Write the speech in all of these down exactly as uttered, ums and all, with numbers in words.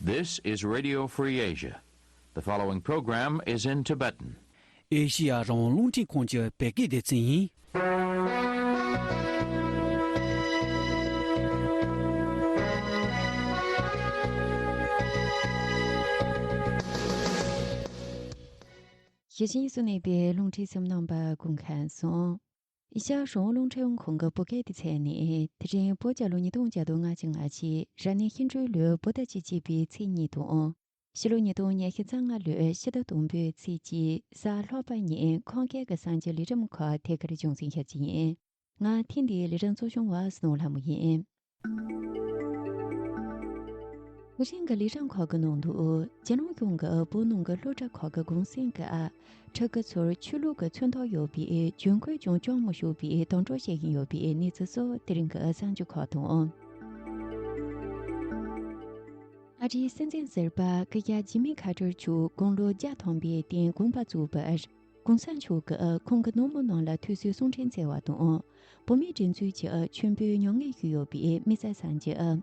This is Radio Free Asia. The following program is in Tibetan. ཨེ་ཤི་ཡ་རང་དབང་རླུང་འཕྲིན་ཁང་གི་བོད་སྐད་སྡེ་ཚན་ཡིན། ཞེས་སུ་གནས་པའི་རླུང་འཕྲིན་སེམས་ནང་པ་ཀུན་མཁྱེན་སོང་། ཨེ་ཤ་ཡ་རང་དབང་རླུང་འཕྲིན་ཁང་གི་བོད་སྐད་སྡེ་ཚན་ནས། དེ་རིང་བོད་རྒྱལ་ལོ་ཉིས་སྟོང་བརྒྱ་དང་ལྔ་བཅུ་ང་གཅིག་རབ་གནས་ཤིང་སྦྲུལ་ལོའི་བོད་ཟླ་བཅུ་གཅིག་པའི་ཚེས་གཉིས་དང་། ཕྱི་ལོ་ཉིས་སྟོང་ཉི་ཤུ་རྩ་ལྔ་ལོའི་ཕྱི་ཟླ་དང་པོའི་ཚེས་གཅིག་གཟའ་ལྷག་པ་ཉིན་ཁམས་སྐད་ཀྱི་གསར་འགྱུར་ལས་རིམ་ཁག་དེ་གར་རྒྱང་སྲིང་བྱ་རྒྱུ་ཡིན། ང་ཐེངས་འདིའི་ལས་རིམ་གཙོ་སྐྱོང་བ་སྣོ་ལྷ་མོ་ཡིན། དེ་རིང་གི་ལས་རིམ་ཁག་གི་ནང་དུ། རྒྱ་ནག་གཞུང་གིས་བོད་ནང་གི་སློབ་གྲྭ་ཁག་གི་གུང་སེང་གི་ཨ། ཕྲུ་གུ་ཚོར་ཆོས་ལུགས་ཀྱི་མཚོན་རྟགས་ཡོད་པའི་ཇུས་འགོད་ཀྱང་བྱང་མི་ཆོག་པའི་དམ་དྲག་བྱེད་བཞིན་ཡོད་པའི་གནས་ཚུལ་སོགས་དེ་རིང་གི་གསར་འགྱུར་ཁག་དང་། ཨ་རིའི་སྲིད་འཛིན་ཟུར་པ་སྐུ་ཞབས་ཇི་མི་ཁ་ཏར་མཆོག་དགུང་ལོ་བརྒྱ་ཐམ་པའི་སྟེང་དགོངས་པ་བཙུགས་པར། གོང་ས་མཆོག་གིས་ཁོང་གི་ནང་མི་རྣམས་ལ་ཐུགས་གསོའི་གསུང་འཕྲིན་བསྩལ་བ་དང་། བོད་མིའི་སྒྲིག་འཛུགས་ཀྱི་མཆོད་འབུལ་མྱ་ངན་ཞུས་ཡོད་པའི་དམིགས་བསལ་གསར་འགྱུར།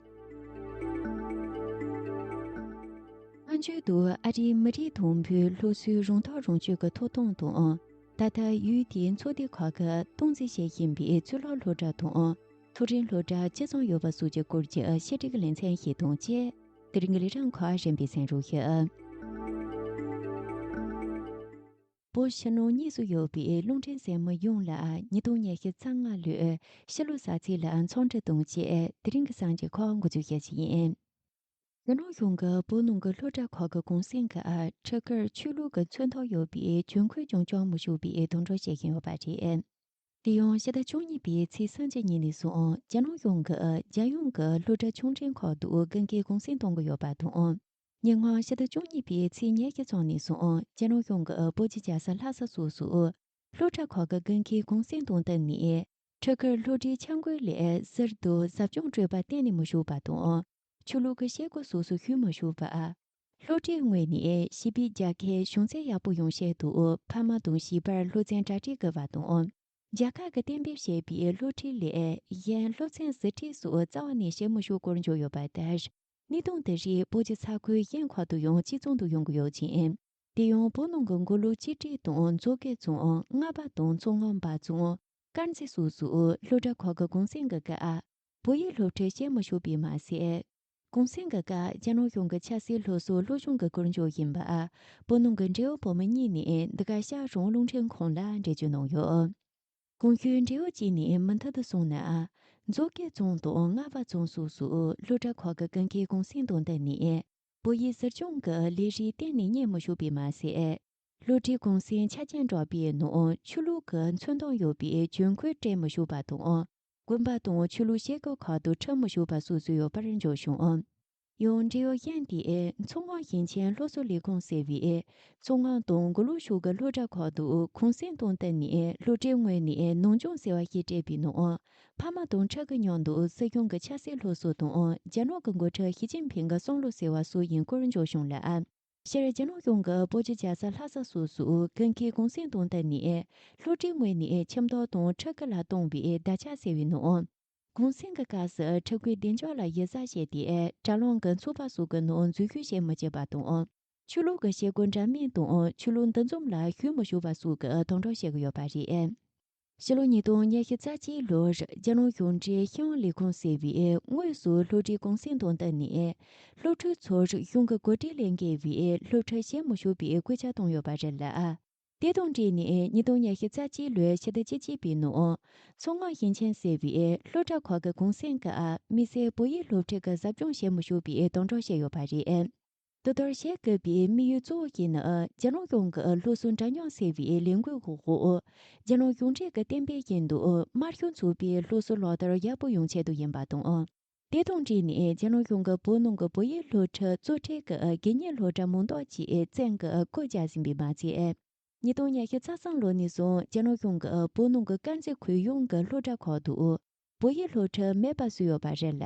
སྔ་འགྱུར་དུ་ཨ་རིའི་མི་རིགས་དང་པོའི་སློབ་གསོའི་རང་ཐག་རང་གཅོད་ཀྱི་ཐོབ་ཐང་དང་། ད་ལྟ་ཡུལ་དེའི་ཚོགས་སྡེ་ཁག་གིས་སྟངས་འཛིན་བྱེད་བཞིན་པའི་གཙུག་ལག་སློབ་གྲྭ་དང་། མཐོ་རིམ་སློབ་གྲྭ་ཅི་ཙམ་ཡོད་པ་སོགས་ཀྱི་སྐོར་གྱི་བཤད་སྒྲིག་ལེ་ཚན་ཞིག་དང་བཅས། དེ་རིང་གི་ལས་རིམ་ཁག་རིམ་པས་གསན་རོགས་ཞུ། བོད་ཕྱི་ནང་གཉིས་སུ་ཡོད་པའི་རླུང་འཕྲིན་གསན་མི་ཡོངས་ལ་ཉིས་སྟོང་ཉི་ཤུ་རྩ་ལྔ་ལོའི་ཕྱི་ལོ་གསར་ཚེས་ལ་འཚམས་འདྲི་དང་བཅས་དེ་རིང་གི་གསར་འགྱུར་ཁག་འགོ་འཛུགས་བྱ་རྒྱུ་ཡིན། རྒྱ་ནག་གཞུང་གིས་བོད་ནང་གི་སློབ་གྲྭ་ཁག་གི་གུང་སེང་གི་ཨ་ཕྲུ་གུར་ཆོས་ལུགས་ཀྱི་མཚོན་རྟགས་ཡོད་པའི་ཇུས་འགོད་ཀྱང་བྱང་མི་ཆོག་པའི་དམ་དྲག་བྱེད་བཞིན་ཡོད་པ་རེད། དེ་ཡང་ཕྱི་ཟླ་བཅུ་གཉིས་པའི་ཚེས་སུམ་ཅུ་ཉིན་ནས་བཟུང་རྒྱ་ནག་གཞུང་གིས་རྒྱལ་ཡོངས་ཀྱི་སློབ་གྲྭ་ཆུང་འབྲིང་ཁག་ཏུ་དགུན་ཁའི་གུང་སེང་གཏོང་གི་ཡོད་པ་དང་། ཉེ་སྔོན་ཕྱི་ཟླ་བཅུ་གཉིས་པའི་ཚེས་ཉེར་གཅིག་ཙམ་ནས་བཟུང་རྒྱ་ནག་གཞུང་གིས་བོད་ཀྱི་རྒྱལ་ས་ལྷ་ས་སོགས་སུ་སློབ་གྲྭ་ཁག་གི་དགུན་ཁའི་གུང་སེང་དང་བསྟུན་ནས་ཕྲུ་གུར་སློབ་གྲྭའི་འཆར་འགོད་ལས་ཟུར་དུ་ཟབ་སྦྱོང་སྤྲོད་པ་གཏན་ནས་མི་ཞུགས་པ་དང་། ཆོས་ལུགས་ཀྱི་བྱེད་སྒོ་སོགས་སུ་ཞུགས་མི་ཞུགས་པ། སློབ་གྲྭའི་ངོས་ནས་བྱིས་པའི་རྒྱལ་ཁའི་བྱུང་ཚད་ཡག་པོ་ཡོང་ཆེད་དུ་ཕ་མ་དང་བྱིས་པར་སློབ་ཚན་གྲ་སྒྲིག་དགོས་པ་དང་། རྒྱལ་ཁབ་ཀྱིས་གཏན་འབེབས་བྱས་པའི་སློབ་ཁྲིད་ལས་གཞན་སློབ་ཚན་ཟུར་ཁྲིད་སོགས་རྩ་བ་ནས་བྱེད་མི་ཆོག་སྐོར་འཇོག་ཡོད་པ་ལྟར། གནད་དོན་དེ་རིགས་བོད་ཀྱི་ས་ཁུལ་གཞན་ཁག་ཏུ་ཡང་གཅིག་མཚུངས་སུ་ཡོང་གི་ཡོད་ཅིང་། དེ་ཡང་བོད་ནང་གི་མགོ་ལོག་སྤྱི་ཁྲེ་དང་མཛོ་དགེ་རྫོང་། རྔ་བ་དང་མཚོ་སྔོན་འབའ་རྫོང་། དཀར་མཛེས་སོགས་སུ་སློབ་གྲྭ་ཁག་གི་གུང་སེང་གི་སྐབས་བོད་ཡིག་སློབ་ཁྲིད་བྱེད་མི་ཆོག་པས་མ་ཟད། གུང་སེང་གི་སྐབས་རྒྱ་ནག་གཞུང་གི་ཆབ་སྲིད་སློབ་གསོ་སློབ་སྦྱོང་གི་སྐོར་འཇོག་བཞིན་པ། བོད་ནང་གི་འབྲེལ་ཡོད་བོད་མི་གཉིས་ནས་འདི་ག་ཤར་རང་དབང་རླུང་འཕྲིན་ཁང་ལ་འགྲེལ་བརྗོད་གནང་ཡོད། གོང་ཞུས་འབྲེལ་ཡོད་ཅིག་ནས་མུ་མཐུད་དུ་གསུངས་ན། མཛོ་དགེ་རྫོང་དང་རྔ་བ་རྫོང་སོགས་སུ་སློབ་གྲྭ་ཁག་གི་དགུན་ཁའི་གུང་སེང་དང་བསྟུན་ནས། བོད་ཡིག་ཟུར་སྦྱོང་གི་ལས་རིགས་གཏན་ནས་གཉེར་མི་ཆོག་པས་མ་ཟད། སློབ་གྲྭའི་གུང་སེང་ཆ་རྐྱེན་བསྒྲགས་པའི་ནང་ཆོས་ལུགས་ཀྱི་མཚོན་རྟགས་ཡོད་པའི་ཇུས་འགོད་སྤྲད་མི་ཆོག་པ་དང་། དགོན་པ་དང་ཆོས་ལུགས་བྱེད་སྒོ་ཁག་ཏུ་འཁྲིད་མི་ཆོག་པ་སོགས་སུ་ཡོད་པར་འཇོག་བྱུང་། ཡང་འབྲེལ་ཡོད་གཞན་དེས་མཚོ་སྔོན་ཞིང་ཆེན་སློབ་གསོ་ལས་ཁུངས་ཟེར་བས་མཚོ་སྔོན་དང་མགོ་ལོག་ཕྱོགས་ཀྱི་སློབ་གྲྭ་ཁག་ཏུ་གུང་སེང་དང་བསྟུན་ནས་སློབ་གྲྭའི་ངོས་ནས་ནང་སྦྱོང་ཟེར་བ་ཞིག་སྤྲད་པའི་ནང་། ཕ་མ་དང་ཕྲུ་གུ་མཉམ་དུ་སྲིད་གཞུང་གི་ཆབ་སྲིད་སློབ་གསོ་དང་རྒྱ་ནག་གི་འགོ་ཁྲིད་ཞི་ཅིན་ཕིང་གི་བསམ་བློ་ཟེར་བ་སོགས་ཡིན་སྐོར་འཇོག་བྱུང་ལ། སྤྱིར་རྒྱ་ནག་གཞུང་གིས་བོད་ཀྱི་རྒྱལ་ས་ལྷ་ས་སོགས་སུ་དགུན་ཁའི་གུང་སེང་དང་བསྟུན་ནས་སློབ་གྲྭའི་ངོས་ནས་ཁྱིམ་ཐོག་དང་ཕྲུ་གུ་ལ་བཏང་བའི་བརྡ་ཆད་ཟེར་བའི་ནང་། གུང་སེང་གི་སྐབས་སུ་ཕྲུ་གུའི་བདེ་འཇགས་ལ་གཞི་རྩ་བྱས་ཏེ་དྲ་ལམ་གྱི་ཚོགས་པ་སོགས་ཀྱི་ནང་འཛུལ་ཞུགས་བྱེད་མི་བྱེད་པ་དང་། ཆོས་ལུགས་ཀྱི་བྱེད་སྒོ་འདྲ་མིན་དང་ཆོས་ལུགས་འདུ་འཛོམས་ལ་ཞུགས་མི་ཆོག་པ་སོགས་ཀྱི་དམ་དྲག་བྱེད་ཀྱི་ཡོད་པ་རེད། ཕྱི་ལོ་ཉིས་སྟོང་ཉི་ཤུ་རྩ་གཅིག་ལོར་རྒྱ་ནག་གཞུང་འབྲེལ་ཤེས་ཡོན་ལས་ཁུངས་ཟེར་བས་དངོས་སུ་སློབ་གྲྭའི་གུང་སེང་དང་བསྟུན་ནས་སློབ་ཕྲུག་ཚོར་གཞུང་གི་གོ་སྒྲིག་ལས་འགལ་བའི་སློབ་ཁྲིད་བྱེད་མི་ཆོག་པའི་སྐུལ་ལྕག་བཏང་ཡོད་པ་རེད་ལ། དེ་དང་འབྲེལ་ནས་ཉིས་སྟོང་ཉི་ཤུ་རྩ་གཅིག་ལོའི་ཕྱི་ཟླ་བཅུ་གཅིག་པའི་ནང་མཚོ་སྔོན་ཞིང་ཆེན་ཟེར་བའི་སློབ་གྲྭ་ཁག་གི་གུང་སེང་སྐབས་དམིགས་བསལ་བོད་ཡིག་སློབ་ཁྲིད་ཀྱི་ཟབ་སྦྱོང་བྱེད་མི་ཆོག་པའི་དམ་དྲག་བྱས་ཡོད་པ་རེད། དེ་ལྟར་བྱེད་དགོས་པའི་དམིགས་ཡུལ་གཙོ་བོ་ཞིག་ནི་རྒྱ་ནག་གཞུང་གིས་སློབ་གསོ་འདྲ་མཉམ་ཟེར་བའི་ལས་འགུལ་འོག་རྒྱ་ནག་གཞུང་འབྲེལ་གྱི་གཏན་འབེབས་བཞིན་དུ་དམར་ཤོག་ཚོགས་པའི་སློབ་གསོ་ལག་བསྟར་ཡག་པོ་ཡོང་ཆེད་དུ་ཡིན་པ་དང་། དེ་དང་འབྲེལ་ནས་རྒྱ་ནག་གཞུང་གིས་བོད་ནང་གི་བོད་ཡིག་སློབ་ཁྲིད་གཙོ་ཁྲིད་ཀྱི་དགེ་བསྙེན་སློབ་གྲྭ་མང་དག་ཅིག་བཙན་གྱིས་བཀོད་རྒྱ་ཟིན་པས་མ་ཚད། ཉིས་སྟོང་ཉི་ཤུ་རྩ་གསུམ་ལོ་ནས་བཟུང་རྒྱ་ནག་གཞུང་གིས་བོད་ནང་གི་དཀར་མཛེས་ཁུལ་ཡོངས་ཀྱི་སློབ་གྲྭ་ཁག་ཏུ་བོད་ཡིག་སློབ་ཁྲིད་མེད་པ་བཟོས་ཡོད་པ་རེད་ལ།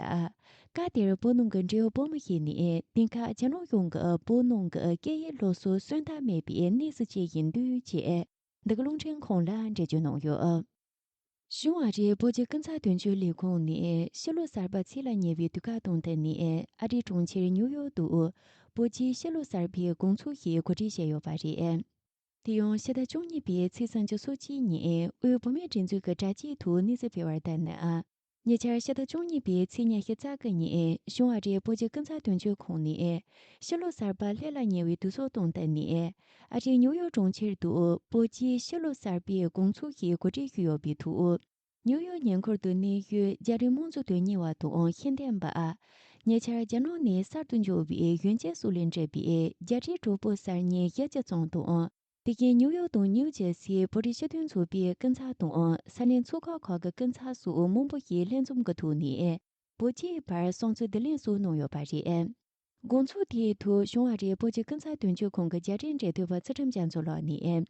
སྐབས་དེར་བོད་ནང་གི་འབྲེལ་ཡོད་བོད་མི་ཞིག་ནས་དེང་སྐབས་རྒྱ་ནག་གཞུང་གིས་བོད་ནང་གི་སྐད་ཡིག་སློབ་གསོ་སོན་ཐབས་མེད་པའི་གནས་སུ་སྐྱེལ་བཞིན་འདུག་ཅེས་འདི་ག་རླུང་འཕྲིན་ཁང་ལ་འགྲེལ་བརྗོད་གནང་ཡོད། གཞུང་ཨ་རིའི་སྤོ་སྐྱིད་སྐུ་ཚབ་དོན་གཅོད་ལས་ཁུངས་ནས་ཕྱི་ལོ་གསར་པ་ཚེས་ལ་ཉེ་བའི་དུས་བཀག་སྟོང་བདུན་ནས་ཨ་རིའི་གྲོང་ཁྱེར་ཉིའུ་ཡོག་ཏུ་སྤོ་སྐྱིད་ཕྱི་ལོ་གསར་པའི་དགོང་ཚོགས་ཤིག་གོ་སྒྲིག་བྱས་ཡོད་པ་རེད། དེ་ཡང་ཕྱི་ཟླ་བཅུ་གཉིས་པའི་ཚེས་སུམ་ཅུ་སོ་གཅིག་ཉིན་དབུས་བུད་མེད་སྒྲིག་འཛུགས་ཀྱི་དྲ་རྒྱའི་ཐོག་གནས་ཚུལ་སྤེལ་བར་ལྟར་ན། ཉེ་ཆར་ཕྱི་ཟླ་བཅུ་གཉིས་པའི་ཚེས་ཉི་ཤུ་རྩ་དགུ་ཉིན་གཞུང་ཨ་རིའི་སྤོ་སྐྱིད་སྐུ་ཚབ་དོན་གཅོད་ཁང་ནས་ཕྱི་ལོ་གསར་པ་ལྷས་ལ་ཉེ་བའི་དུས་ཚོད་སྟོང་བདུན་ནས་ཨ་རིའི་ཉིའུ་ཡོག་གྲོང་ཁྱེར་དུ་སྤོ་སྐྱིད་ཕྱི་ལོ་གསར་པའི་དགོང་ཚོགས་ཤིག་གོ་སྒྲིག་ཞུས་ཡོད་པའི་ཐོག་ཉིའུ་ཡོག་ཉེ་འཁོར་དུ་གནས་ཡུལ་རྒྱ་རིགས་དམངས་གཙོ་དོན་གཉེར་བ་དང་ཤེས་ལྡན་པ། ཉེ་ཆར་རྒྱ་ནག་ནས་གསར་དུ་འབྱོར་བའི་ཡོན་ཅན་སུའུ་ལིན་གྲས་པའི་རྒྱ་རིགས་གྲོགས་པོ་གསར་རྙིང་བཞི་བཅུ་ཙམ་དང་། དེ་བཞིན་ཉིའུ་ཡོག་དང་ནིའུ་ཇེར་སིའི་བོད་རིགས་སྤྱི་མཐུན་ཚོགས་པའི་སྐུ་ཚབ་དང་ས་གནས་ཚོགས་ཁག་ཁག་གི་སྐུ་ཚབ་སོགས་མང་པོ་ཞིག་ལྷན་འཛོམས་ཀྱི་ཐོག་ནས་བོད་སྤྱིའི་བར་བསམ་ཚུལ་བསྡུ་ལེན་སོགས་གནང་ཡོད་པ་རེད། དགོང་ཚོགས་དེའི་ཐོག་གཞུང་ཨ་རིའི་བོད་ཀྱི་སྐུ་ཚབ་དོན་གཅོད་ཁང་གི་རྒྱ་རིགས་འབྲེལ་མཐུད་པ་ཚུལ་ཁྲིམས་རྒྱ་མཚོ་ལགས་ནས།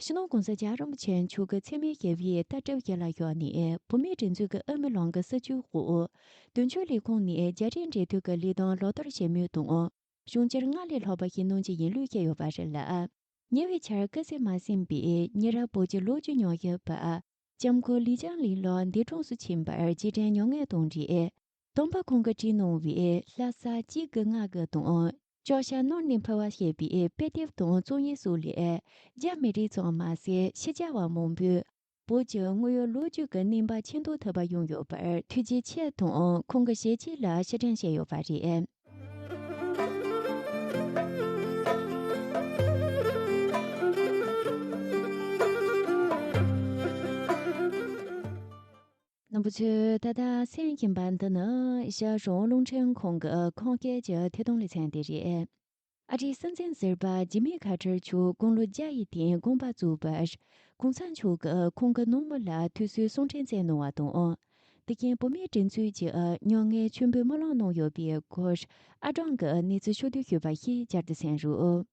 སྤྱི་ནོར་༸གོང་ས་༸རྒྱལ་བ་རིན་པོ་ཆེ་མཆོག་གི་མཚན་སྨད་ཞབས་ཡིག་ཏ་ཀྲབ་ཞལ་ལ་ཞུགས་ནས་བུད་མེད་སྒྲིག་འཛུགས་ཀྱི་དབུ་མའི་ལམ་གྱི་སྲིད་བྱུས་འོག་དོན་གཅོད་ལས་ཁུངས་ནས་རྒྱ་རིགས་འབྲེལ་མཐུད་ཀྱི་ལས་དོན་ལག་བསྟར་བྱེད་མུས་དང་། གཞུང་འབྱོར་སྔར་ལས་ལྷག་པ་ཞིག་གནང་རྒྱུ་ཡིན་ལུགས་བཤད་ཡོད་པ་རེད་ལ། ཉེ་བའི་ཆར་སྐུ་ཚེ་མ་ཟིན་པའི་ཉེ་རབས་བོད་ཀྱི་ལོ་རྒྱུས་ཉམས་ཞིབ་པ་ལྕམ་སྐུ་ལི་ཅང་ལི་ལགས་འདས་གྲོངས་སུ་ཕྱིན་པར་རྗེས་དྲན་མྱ་ངན་དང་འབྲེལ། དམ་པ་ཁོང་གིས་བྲིས་གནང་བའི་ལྷ་ས་གཅིག་དགུ་ལྔ་དགུ་དང་། ཅོག་བཞག་ནོར་ནས་འཕུར་བ་ཞེས་པའི་དཔེ་དེབ་དང་རྩོམ་ཡིག་སོགས་ལས། རྒྱ་མི་རིགས་ཙམ་མ་ཟད་ཕྱི་རྒྱལ་བ་མང་པོས་བོད་ཀྱི་དངོས་ཡོད་ལོ་རྒྱུས་ཀྱི་གནས་བབ་མཁྱེན་རྟོགས་ཐུབ་པ་ཡོང་ཡོད་པར་ཐུགས་རྗེ་ཆེ་དང་ཁོང་གི་ཞལ་ཆེམས་ལ་ཕྱིར་དྲན་བྱས་ཡོད་པ་རེད། རྣམ་པ་ཚོས་ད་ལྟ་གསན་བཞིན་པ་འདི་ནི་ཤར་རོང་རླུང་འཕྲིན་ཁང་གི་ཁམས་སྐད་ཀྱི་ཐད་གཏོང་ལེ་ཚན་དེ་རེད། ཨ་རིའི་སྲིད་འཛིན་ཟུར་པ་ཇི་མི་ཁ་ཏར་མཆོག་དགུང་ལོ་བརྒྱ་ཡི་སྟེང་དགོངས་པ་རྫོགས་པར། གོང་ས་མཆོག་གིས་ཁོང་གི་ནང་མི་ལ་ཐུགས་གསོའི་གསུང་འཕྲིན་བསྩལ་གནང་བ་དང་། དེ་བཞིན་བུད་མེད་སྒྲིག་འཛུགས་ཀྱིས་མྱ་ངན་མཆོད་འབུལ་སྨོན་ལམ་གནང་ཡོད་པའི་སྐོར། ཨ་ཀྲང་གིས་གནས་ཚུལ་ཕྱོགས་བསྡུས་ཞུས་པ་ཞིག་བསྐྱར་དུ་གསན་རོགས།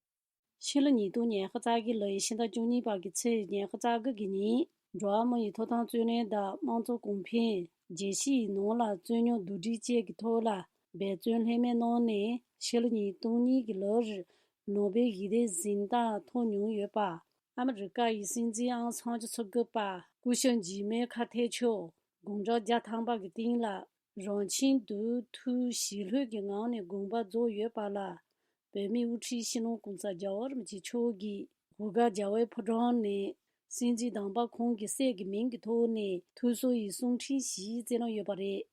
ཕྱི་ལོ་ཉིས་སྟོང་ཉི་ཤུ་རྩ་བཞི་ལོའི་ཕྱི་ཟླ་བཅུ་གཉིས་པ་གི་ཚེས་ཉི་ཤུ་རྩ་དགུ་གི་ཉིན། འགྲོ་བ་མི་ཡི་ཐོབ་ཐང་རྩོད་ལེན་དང་དམངས་གཙོ་གོང་འཕེལ། རྒྱལ་སྤྱི་ཡི་ནང་ལ་རྩོད་རྙོག་བསྡུ་སྒྲིག་བཅས་ཀྱི་ཐོག་ལ་འབད་བརྩོན་ལྷོད་མེད་གནང་ནས། ཕྱི་ལོ་ཉིས་སྟོང་གཉིས་ཀྱི་ལོར་ནོ་སྦེལ་ཞི་བདེའི་གཟེངས་རྟགས་ཐོབ་མྱོང་ཡོད་པ། ཨ་མི་རི་ཀ་ཡི་སྲིད་འཛིན་ཨང་སང་ཆུ་ཚོད་དགུ་པ་སྐུ་ཞབས་ཇི་མི་ཁ་ཐེ་མཆོག་དགུང་གྲངས་བརྒྱ་ཐམ་པ་གི་སྟེང་ལ། རང་ཁྱིམ་དུ་ཐུགས་ཞི་ལྷོད་ཀྱི་ངང་ནས་དགོངས་པ་རྫོགས་ཡོད་པ་ལ། བོད་མིའི་དབུ་ཁྲིད་སྤྱི་ནོར་༸གོང་ས་༸རྒྱལ་བ་རིན་པོ་ཆེ་མཆོག་གིས་བྷོ་གྷལ་རྒྱལ་བའི་ཕོ་བྲང་ནས་སྲིད་འཛིན་དམ་པ་ཁོང་གི་སྲས་ཀྱི་མིང་གི་ཐོག་ནས་ཐུགས་གསོ་ཡི་གསུང་འཕྲིན་ཞིག་བསྩལ་གནང་ཡོད་པ་རེད།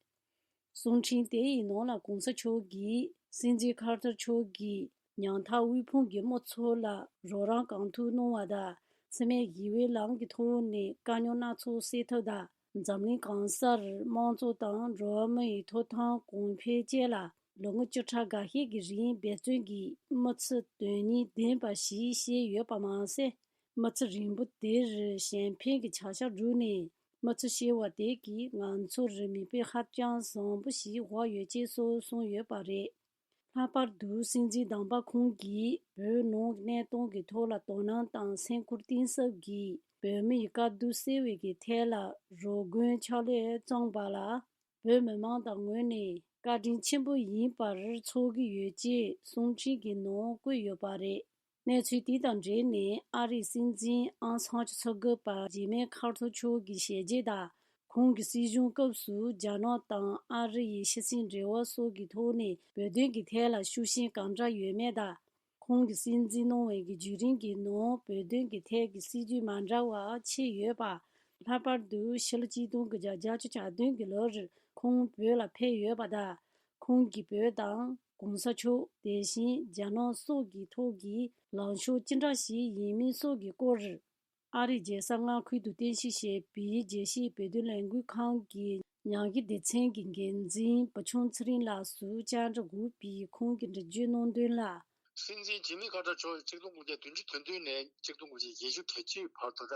གསུང་འཕྲིན་དེ་ཡི་ནང་ལ་༸གོང་ས་མཆོག་གིས་སྲིད་འཛིན་ཁར་ཏར་མཆོག་གིས་ཉམ་ཐག་དབུལ་ཕོངས་ཀྱི་མི་ཚོ་ལ་རོགས་རམ་གང་ཐུབ་གནང་བ་དང་། འཚེ་མེད་ཞི་བའི་ལམ་གྱི་ཐོག་ནས་དཀའ་རྙོག་སྣ་ཚོགས་སེལ་ཐབས་དང་། འཛམ་གླིང་གང་སར་དམངས་གཙོ་དང་འགྲོ་བ་མི་ཡི་ཐོབ་ཐང་གོང་འཕེལ་བཅས་ལ་ལོ་ངོ་བཅུ་ཕྲག་འགའ་ཤས་ཀྱི་རིང་འབད་བརྩོན་གྱིས་མི་ཚེ་དོན་སྙིང་ལྡན་པ་ཞིག་བཞེས་ཡོད་པ་མ་ཟད། མི་ཚེ་རིང་པོ་དེར་གཞན་ཕན་གྱི་བྱ་གཞག་བསྒྲུབས་ནས་མི་ཚེ་སྐྱེལ་བ་དེ་གིས་ང་ཚོར་མིག་དཔེ་ཧ་ཅང་བཟང་པོ་ཞིག་བཞག་ཡོད་ཅེས་སོགས་གསུངས་ཡོད་པ་རེད། ལྷག་པར་དུ་སྲིད་འཛིན་དམ་པ་ཁོང་གིས་བོད་ནང་གི་གནས་སྟངས་ཀྱི་ཐོག་ལ་དོ་སྣང་དང་སེམས་ཁུར་གཏིང་ཟབ་ཀྱིས་བོད་མི་ཡི་དཀའ་སྡུག་སེལ་བའི་གི་ཐད་ལ་རོགས་མགོན་ཕྱག་ལས་བརྩམས་པ་ལ་བོད་མི་མང་དང་ངོས་ནས་བཀའ་དྲིན་ཆེན་པོ་ཡིན་པར་ཚོར་གྱི་ཡོད་ཅེས་གསུང་འཕྲིན་གྱི་ནང་བཀོད་ཡོད་པ་རེད། གནས་ཚུལ་དེ་དང་འབྲེལ་ནས་ཨ་རིའི་སྲིད་འཛིན་ཨང་སང་ཆུ་ཚོད་དགུ་པ་ཇི་མི་ཁར་ཐར་མཆོག་གི་ཞལ་རྒྱུན་དང་། ཁོང་གི་སྲིད་གཞུང་སྐབས་སུ་རྒྱ་ནག་དང་ཨ་རི་ཡི་ཕྱི་སྲིད་འབྲེལ་བ་སོགས་ཀྱི་ཐོག་ནས་བོད་དོན་གྱི་ཐད་ལ་ཤུགས་རྐྱེན་གང་འདྲ་ཡོད་མེད་དང་། ཁོང་གིས་སྲིད་འཛིན་གནང་བའི་གི་བརྒྱུད་རིམ་གྱི་ནང་བོད་དོན་གྱི་ཐད་ཀྱི་སྲིད་ཇུས་མ་འདྲ་བ་ཕྱེ་ཡོད་པ། ལྷག་པར་དུ་ཕྱི་ལོ་གཅིག་སྟོང་དགུ་བརྒྱ་བརྒྱད་ཅུ་གྱ་བདུན་གྱི་ལོར་ཁོང་བོད་ལ་ཕེབས་ཡོད་པ་དང་། ཁོང་གིས་བོད་དང་༸གོང་ས་མཆོག་དེ་བཞིན་རྒྱ་ནག་སོགས་ཀྱི་ཐོག་གི་ལངས་ཕྱོགས་ཅི་འདྲ་ཞིག་ཡིན་མིན་སོགས་ཀྱི་སྐོར། ཨ་རིའི་རྒྱལ་ས་མངའ་ཁུལ་དུ་རྟེན་གཞི་བྱས་པའི་རྒྱལ་སྤྱིའི་བོད་དོན་ལས་འགུལ་ཁང་གི་ཉམས་ཞིབ་སྡེ་ཚན་གྱི་འགན་འཛིན་བུ་ཆུང་ཚེ་རིང་ལགས་སུ་བཅར་འདྲི་འགོད་པའི་ཁོང་གིས་འགྲེལ་བརྗོད་གནང་དོན་ལ། སྲིད་འཛིན་ཇི་མི་ཁ་ཏར་མཆོག་གཅིག་སྟོང་དགུ་བརྒྱ་བདུན་ཅུ་དོན་བདུན་ནས་གཅིག་སྟོང་དགུ་བརྒྱ་བཞི་བཅུ་གྱ་གཅིག་བར་དུ་ད་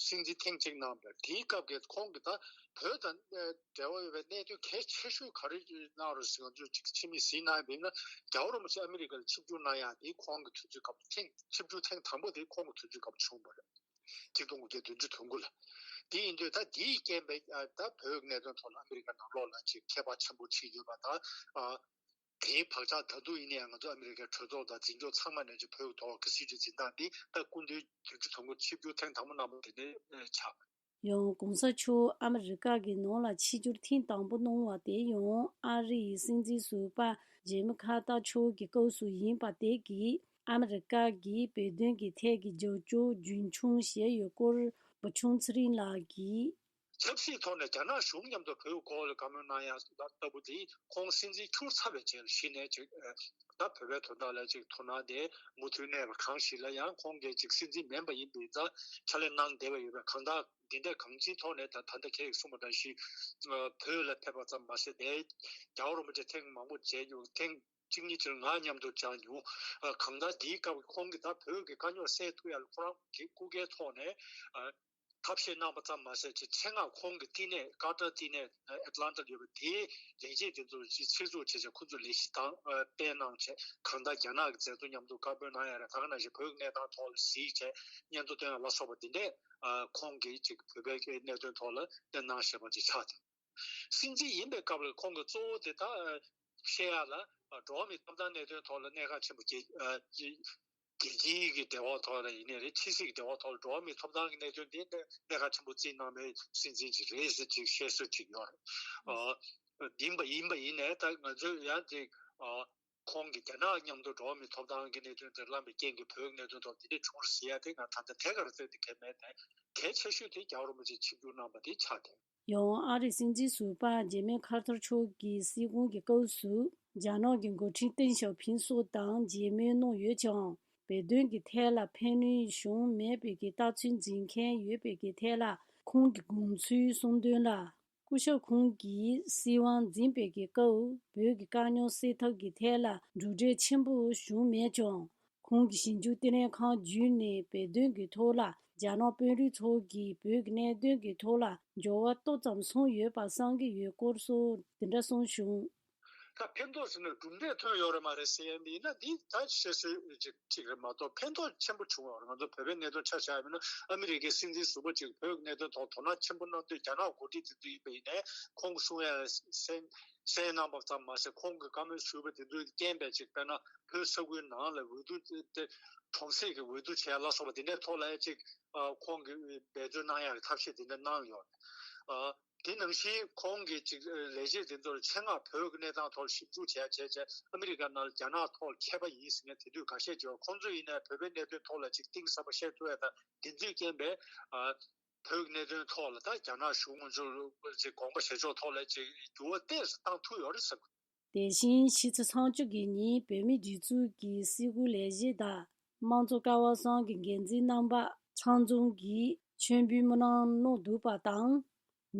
སྲིད་འཛིན་ཐེངས་གཅིག་གནང་བས། དེའི་སྐབས་ཀྱི་ཁོང་གིས་ད་བོད་དང་འབྲེལ་བ་ཡོད་པའི་གནད་དོན་གལ་ཆེ་ཤོས་ག་རེ་གནང་རོགས་ཟེར་ང་ཚོས་ཅིག་ཕྱི་མིག་གཟིགས་གནང་བ་ཡིན་ན། རྒྱལ་བ་རིན་པོ་ཆེ་ཨ་མི་རི་ཀ་ལ་ཆིབས་བསྒྱུར་གནང་ཡག་དེ་ཁོང་གི་དུས་ཚོད་སྐབས་ཐེངས་ཆིབས་བསྒྱུར་ཐེངས་དང་པོ་དེ་ཁོང་གི་དུས་ཚོད་སྐབས་བྱུང་བ་རེད། གཅིག་སྟོང་དགུ་བརྒྱ་བདུན་ཅུ་དོན་དགུ་ལ། དེ་ཡིན་དུས་ད་དེའི་རྐྱེན་པས་ཨ་ད་བོད་ཀྱི་གནད་དོན་ཐོག་ལ་ཨ་མི་རི་ཀ་ནང་ལོགས་ལ་ཅིག་ཁྱད་པར་ཆེན་པོ་ཕྱིན་ཡོད་པ་དང་། ཨ་དེའི་བག་ཆགས་ད་དུང་ཡིན་ན་ཡང་ང་ཚོ་ཨ་མི་རི་ཀའི་གྲོས་ཚོགས་དང་འཛིན་སྐྱོང་ཚང་མ་ནས་ཅིག་བོད་ཀྱི་ཐོག་གི་སྲིད་བྱུས་འཛིན་སྟངས་འདི་ད་སྐུ་མདུན་བདུན་ཅུ་དོན་དགུ་ཆིབས་བསྒྱུར་ཐེངས་དང་པོ་གནང་བ་དེ་ནས་ཆགས། ཡང་གོང་ས་མཆོག་ཨ་མི་རི་ཀ་གི་ནང་ལ་ཆིབས་བསྒྱུར་ཐེངས་དང་པོ་གནང་བ་དེ་ཡང་ཨ་རིའི་སྲིད་འཛིན་ཟུར་པ་ཇེ་མི་ཁ་ཏར་མཆོག་གི་སྐབས་སུ་ཡིན་པ་དེ་གིས་ཨ་མི་རི་ཀ་གིས་བོད་དོན་གྱི་ཐད་ཀྱི་རྒྱབ་སྐྱོར་རྒྱུན་འཁྱོངས་བྱས་ཡོད་སྐོར་བུ་ཆུང་ཚེ་རིང་ལགས་ཀྱིས། ཆབ་སྲིད་ཐོག་ནས་རྒྱ་ནག་གཞུང་མཉམ་དུ་བོད་སྐོར་ལ་བཀའ་མོལ་གནང་ཡ་ལྟ་བུ་དེ་ཁོང་སྲིད་འཛིན་འཁྱུར་ཚར་བའི་རྗེས་ལ་གཞི་ནས་ཅིག་ད་བོད་པའི་དོན་དག་ལ་ཅིག་དོ་སྣང་དེ་མུ་མཐུད་གནས་པ་གང་ཞིག་ལ་ཡང་ཁོང་གིས་ཅིག་སྲིད་འཛིན་མིན་པ་ཡིན་པའི་ཙང་ཕྱག་ལས་གནང་བསྡད་པ་ཡོད་པས། གང་ལྟར་འདི་འདྲ་གང་ཅིའི་ཐོག་ནས་ད་ད་ལྟ་ཁྱེད་ཀྱིས་གསུངས་པ་ནང་བཞིན་བོད་ལ་ཕེབས་པ་ཙམ་མ་ཟད་དེ་རྒྱལ་བ་རིན་པོ་ཆེ་ཐེངས་མང་པོ་མཇལ་མྱོང་། ཐེངས་གཅིག་གཉིས་ཅིག་ང་མཉམ་དུ་མཇལ་མྱོང་། གང་ལྟར་འདིའི་སྐབས་ཁོང་གིས་ད་བོད་ཀྱི་དཀའ་རྙོག་སེལ་ཐུབ་ཡ་ལ་ཁོ་རང་གི་སྐུ་སྒེར་ཐོག་ནས་ཐབས་ཤེས་གནང་པ་ཙམ་མ་ཟད་ཅིག་ཆེད་མངགས་ཁོང་གི་བསྟི་གནས་ཀ་ཏར་བསྟི་གནས་ཨེ་ཏི་ལན་ཏར་ཡོད་པ་དེའི་ལས་བྱེད་དེ་ཚོ་ཅིག་ཆེད་འཛུགས་བྱས་བྱས་ཁོ་ཚོ་ལས་གཞི་དང་ཨ་སྤེལ་གནང་བྱས། གང་ལྟར་རྒྱ་ནག་གི་མཛད་གཙོ་མཉམ་དུ་བཀའ་མོལ་གནང་ཡ་རེད། ད་ག་ནང་བཞིན་བོད་ཀྱི་གནས་སྟངས་ཐོག་ལ་གཟིགས་བྱས་སྙན་ཐོ་བཏོན་ཡ་ལ་སོགས་པ་འདི་འདྲས་ཨ་ཁོང་གིས་ཅིག་བོད་པའི་གནད་དོན་ཐོག་ལ་བསྟན་གནང་བཞིན་པ་ཅིག་ཆགས་འདུག། སྲིད་འཛིན་ཡིན་པའི་སྐབས་ལ་ཁོང་གི་གཙོ་བོ་དེ་དག་བཤད་ཡ་ལ་འགྲོ་བ་མིའི་ཐོབ་ཐང་གནད་དོན་ཐོག་ལ་གནད་འགག་ཆེན་པོ་གལ་རྒྱལ་སྤྱིའི་གི་འབྲེལ་བ་ཐོག་ལ་ཡིན་ནའི་རེད། ཕྱི་སྲིད་ཀྱི་འབྲེལ་བ་ཐོག་ལ་འགྲོ་བ་མིའི་ཐོབ་ཐང་གི་གནད་དོན་དེ་གནད་འགག་ཆེན་པོ་བརྩིས་གནང་བའི་སྲིད་འཛིན་ཅིག་རེད་ཟེར་ཅིག་བཤད་སྲོལ་ཅིག་ཡོད་རེད། ཡིན་པ་ཡིན་པ་ཡིན་ནའི་ད་ང་ཚོས་ཡང་ཅིག་ཁོང་གིས་རྒྱ་ནག་མཉམ་དུ་འགྲོ་བ་མིའི་ཐོབ་ཐང་གི་གནད་དོན་དེར་བླངས་པའི་རྐྱེན་གྱིས་བོད་ཀྱི་གནད་དོན་ཐོག་འདི་འདྲ་བྱུང་རེད་ཟེར་ཡ་དེ་ང་ད་ལྟ་དེ་གར་བཙལ་ཏེ་གལ་མེད་དེ། གལ་ཆེ་ཤོས་དེ་རྒྱལ་བ་རིན་པོ་ཆེ་ཆིབས་བསྒྱུར་གནང་པ་དེ་ཆགས་ཏེ། ཡང་ཨ་རིའི་སྲིད་འཛིན་ཟུར་པ་ཇེ་མི་ཁར་ཐར་མཆོག་གི་སྲིད་དབང་གི་སྐབས་སུ་རྒྱ་ནག་གི་འགོ་ཁྲིད་ཏེང་ཞའོ་ཕིང་སོགས་དང་མཇལ་མོལ་གནང་ཡོད་ཀྱང་། བོད་དོན་གྱི་ཐད་ལ་ཕན་གནོད་བྱུང་མེད་པའི་གི་ལྟ་ཚུལ་འཛིན་མཁན་ཡོད་པའི་གི་ཐད་ལ་ཁོང་གི་དགོངས་ཚུལ་གསུངས་དོན་ལ། སྐུ་ཞབས་ཁོང་གིས་སྲིད་དབང་འཛིན་པའི་གི་སྐབས་བོད་ཀྱི་དཀའ་རྙོག་སེལ་ཐབས་ཀྱི་ཐད་ལ་གྲུབ་འབྲས་ཆེན་པོ་བྱུང་མེད་ཀྱང་། ཁོང་གིས་ཞིབ་འཇུག་ལྟེ་གནས་ཁང་བརྒྱུད་ནས་བོད་དོན་གྱི་ཐོག་ལ་རྒྱ་ནག་དཔོན་རིགས་ཚོ་གིས་བོད་ཀྱི་གནད་དོན་གྱི་ཐོག་ལ་འགྱུར་བ་ཏོག་ཙམ་སོང་ཡོད་པ་བསམ་གྱི་ཡོད་སྐོར་སོགས་དེ་འདྲ་གསུངས་བྱུང་། ད་ཕན་ཐོགས་ཟེར་ན་གྲུབ་འབྲས་ཐོན་ཡོད་རེད་མ་རེད་ཟེར་ཡ་འདི་ཡིན་ན་འདི་ད་བཤད་སྲོལ་ཅིག་ཅིག་རེད་མ་གཏོགས་ཕན་ཐོགས་ཆེན་པོ་བྱུང་བ་རེད། ང་ཚོ་བོད་པའི་གནད་དོན་ཆ་བཞག་ཡ་མིན་ན་ཨ་མི་རི་ཀའི་སྲིད་འཛིན་ཟུར་པ་ཅིག་བོད་ཀྱི་གནད་དོན་ཐོག་དོ་སྣང་ཆེན་པོ་གནང་དུས་རྒྱ་ནག་འགོ་ཁྲིད་དེ་ཚོ་ཡིན་པ་ཡིན་ནའི་ཁོང་གིས་གསུང་ཡ་གསན་གསན་གནང་པ་ཙམ་མ་ཟད་ཁོང་གིས་བཀའ་མོལ་ཞུས་པ་དེ་ཚོའི་རྐྱེན་པས་ཅིག་དཔེར་ན་བོད་ས་ཁུལ་ནང་ལ་འོས་བསྡུ་དེ་གྲོང་གསེབ་ཀྱི་འོས་བསྡུ་བྱས་ལ་སོགས་པ་དེ་འདྲའི་ཐོག་ལ་ཅིག་ཨ་ཁོང་གིས་འབད་བརྩོན་གནང་ཡག་གི་ཐབས་ཤེས་དེ་འདྲ་གནང་ཡོད། ཨ་དེ་ནང་བཞིན་ཁོང་གིས་ཅིག་ལས་བྱེད་དེ་ཚོར་ཆེད་མངགས་བོད་ཀྱི་གནས་སྟངས་ཐོག་ཞིབ་འཇུག་བྱས་བྱས་བྱས་ཨ་མི་རི་ཀ་ནང་ལ་རྒྱ་ནག་ཐོག་མཁས་པ་ཡིན་ཟེར་མཁན་དེ་དུས་འགའ་ཤས་ཀྱིས་ཁོང་ཚོ་ཡིན་ནའི་བོད་པའི་གནད་དོན་ཐོག་ལ་ཅིག་གཏིང་ཟབ་པ་བཤད་ཐུབ་ཡ་དང་དེ་ཚོའི་རྐྱེན་པས་ཨ་བོད་ཀྱི་གནད་དོན་ཐོག་ལ་ད་རྒྱ་ནག་གཞུང་ང་ཚོར་ཅིག་དགོངས་པ་བཞེས་ཕྱོགས་ཐོག་ལ་ཅིག་འགྱུར་བ་ཏོག་ཙམ་བཏང་ཐུབ་ཡོད་རེད་ཟེར། དེ་བཞིན་ཕྱི་ཚེས་ཚེས་བཅུ་གི་ཉིན་བོད་མིའི་སྒྲིག་འཛུགས་ཀྱི་སྲིད་ཁུལ་ལས་བྱེད་དང་དམངས་གཙོ་ཀ་བ་གསུམ་གྱི་འགན་འཛིན་རྣམ་པ་ཕྱག་མཛོད་ཀྱིས་མཆོད་འབུལ་སྨོན་ལམ་གནང་འདུག་པ་དང་།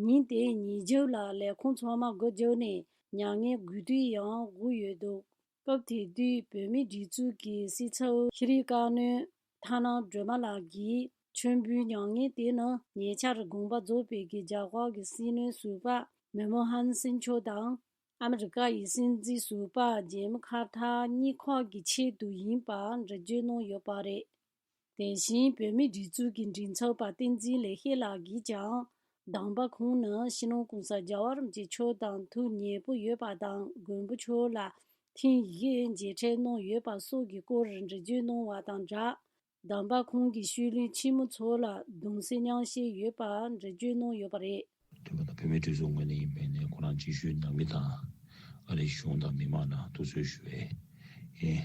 ཉིན་དེའི་ཉིན་རྒྱབ་ལ་ལས་ཁུངས་ཚང་མ་སྒོ་བརྒྱབ་ནས་མྱ་ངན་གུས་འདུད་ཡང་སྒོས་ཡོད་འདུག། སྐབས་དེ་དུས་བོད་མིའི་སྒྲིག་འཛུགས་ཀྱི་སྲིད་ཚབ་ཤེས་རིག་བཀའ་བློན་ཐ་ན་སྒྲོལ་མ་ལགས་ཀྱིས་མཆོད་འབུལ་མྱ་ངན་དེ་ནི་ཉེ་ཆར་དགོངས་པ་རྫོགས་པའི་གི་རྒྱ་གར་གྱི་སྲིད་བློན་ཟུར་པ་མོན་མོ་ཧན་སིང་མཆོག་དང་། ཨ་མི་རི་ཀ་ཡི་སྲིད་འཛིན་ཟུར་པ་ཇེམ་ཁར་ཐར་གཉིས་ཁག་གི་ཆེད་དུ་ཡིན་པ་འགྲེལ་བརྗོད་གནང་ཡོད་པ་རེད། དེ་བཞིན་བོད་མིའི་སྒྲིག་འཛུགས་ཀྱི་མགྲིན་ཚབ་པ་བསྟན་འཛིན་ལེགས་བཤད་ལགས་ཀྱིས་ཀྱང་། དམ་པ་ཁོང་ནི་སྤྱི་ནོར་༸གོང་ས་༸རྒྱལ་བ་རིན་པོ་ཆེ་མཆོག་དང་ཐུགས་མཉེས་པོ་ཡོད་པ་དང་མགོན་པོ་མཆོག་ལ་ཐེངས་བཞི་མཇལ་འཕྲད་གནང་ཡོད་པ་སོགས་ཀྱི་སྐོར་འགྲེལ་བརྗོད་གནང་བ་དང་སྦྲགས། དམ་པ་ཁོང་གིས་ཤུལ་ལུས་ཆེན་མོ་ཚོ་ལ་གདུང་སེམས་མཉམ་བསྐྱེད་ཡོད་པ་འགྲེལ་བརྗོད་གནང་ཡོད་པ་རེད། ཐོན་པ་དང་བོད་མིའི་སྒྲིག་འཛུགས་ངོས་ནས་ཡིན་པའི་ནས་ཁོ་རང་རྗེས་ཤུལ་ནང་མི་དང་ཨ་རིའི་གཞུང་དང་མི་མང་ལ་ཐུགས་གསོ་ཞུ་བའི་ཡིན།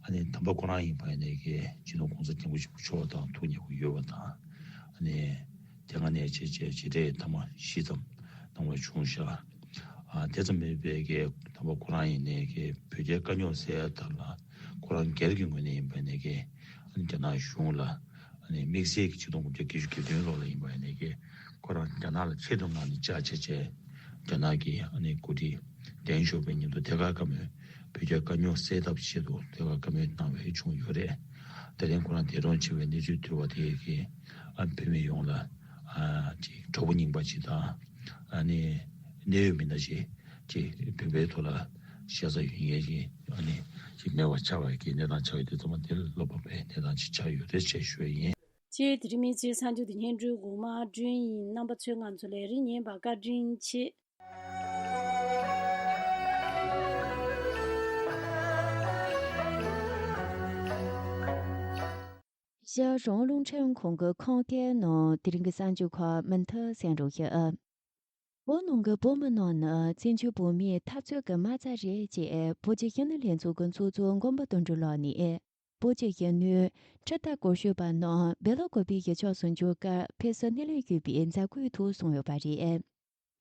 ཨ་ནི་དམ་པ་ཁོ་རང་ཡིན་པ་ནས་ཀྱི་སྤྱི་ནོར་༸གོང་ས་༸སྐྱབས་མགོན་ཆེན་པོ་མཆོག་དང་ཐུགས་མཉེས་པོ་ཡོད་པ་དང་ཨ་ནི་དེ་སྔ་ནས་བྱས་བྱས་མཇལ་འཕྲད་ཐེངས་མ་བཞི་ཙམ་གནང་བ་བྱུང་ཤག། ཨ་དེ་ཙམ་མིན་པའི་གི་དམ་པ་ཁོ་རང་ཡིན་ནས་ཀྱི་བོད་རྒྱའི་དཀའ་རྙོག་སེལ་ཐབས་ལ་ཁོ་རང་སྒེར་གྱི་ངོས་ནས་ཡིན་པ་ནས་ཀྱི་ཨ་ནི་རྒྱ་ནག་གཞུང་ལ་ཨ་ནི་དམིགས་བསལ་གྱི་ཆིག་སྟོང་དགུ་བརྒྱ་བརྒྱད་ཅུ་གྱ་བདུན་ལོ་ལ་ཡིན་པ་ནས་ཀྱི་ཁོ་རང་རྒྱ་ནག་ལ་ཆེད་དུ་མངགས་ནས་བཅར་བྱས་བྱས་རྒྱ་ནག་གི་ཨ་ནི་འགོ་ཁྲིད་ལྡན་ཤོག་པའི་མཉམ་དུ་ཐད་ཀར་བཀའ་མོལ་བོད་རྒྱ་དཀའ་རྙོག་སེལ་ཐབས་ཆེད་དུ་ཐད་ཀར་བཀའ་མོལ་གནང་བའི་བྱུང་ཡོད་རེད། དེ་རིང་ཁོ་རང་འདས་གྲོངས་ཕྱིན་པའི་གནས་ཚུལ་ཐོས་པ་དེ་གིས་ཨ་བོད་མི་ཡོངས་ལ་ཨ་ཅིག་གྲོགས་པོ་རྙིང་པ་ཅིག་དང་ཨ་ནི་གནད་ཡོད་མི་སྣ་ཞིག་ཅིག་བོད་པའི་ཐོག་ལ་ཤ་ཚ་ཡོད་མཁན་ཞིག་ཨ་ནི་ཅིག་མེད་པ་ཆགས་པའི་གི་གནས་སྟངས་ཆགས་ཡོད་དེ་ཚང་མ་དེ་ལ་བློ་ཕམ་པའི་གནས་སྟངས་ཅིག་ཆགས་ཡོད་རེད་ཅེས་ཞུ་ཡ་ཡིན། ཅེས་དེ་རིང་མི་ཚེའི་གསར་འགྱུར་དེ་སྙན་སྒྲོན་འོག་མ་བསྐྲུན་ཡིན། རྣམ་པ་ཚོས་ང་ཚོ་ལས་རིམ་ཉན་པར་བཀའ་དྲིན་ཆེ། ཞའོ་ལུང་ཁྲན་ཁོང་གི་ཁོང་སྐད་ནང་དེ་རིང་གི་གསར་འགྱུར་ཁག་མུ་མཐུད་གསན་རོགས་ཞུ། བོད་ནང་གི་བོད་མི་རྣམས་ནི་བཙན་བྱོལ་བོད་མིའི་འཐབ་རྩོད་ཀྱི་མ་རྩ་རེད་ཅེས་བོད་ཀྱི་གཞོན་ནུ་ལྷན་ཚོགས་ཀྱི་ཚོགས་གཙོ་མགོན་པོ་དོན་གྲུབ་ལགས་ནས། བོད་ཀྱི་གཞོན་ནུ་ཁྲི་ཐག་སྐོར་ཞུས་པ་རྣམས་སྦེལ་ཀོབ་པའི་གཞིས་ཆགས་སུ་འབྱོར་སྐབས་ཕེབས་བསུ་སྣེ་ལེན་ཞུས་པའི་མཛད་སྒོའི་ཐོག་གསུངས་ཡོད་པ་རེད།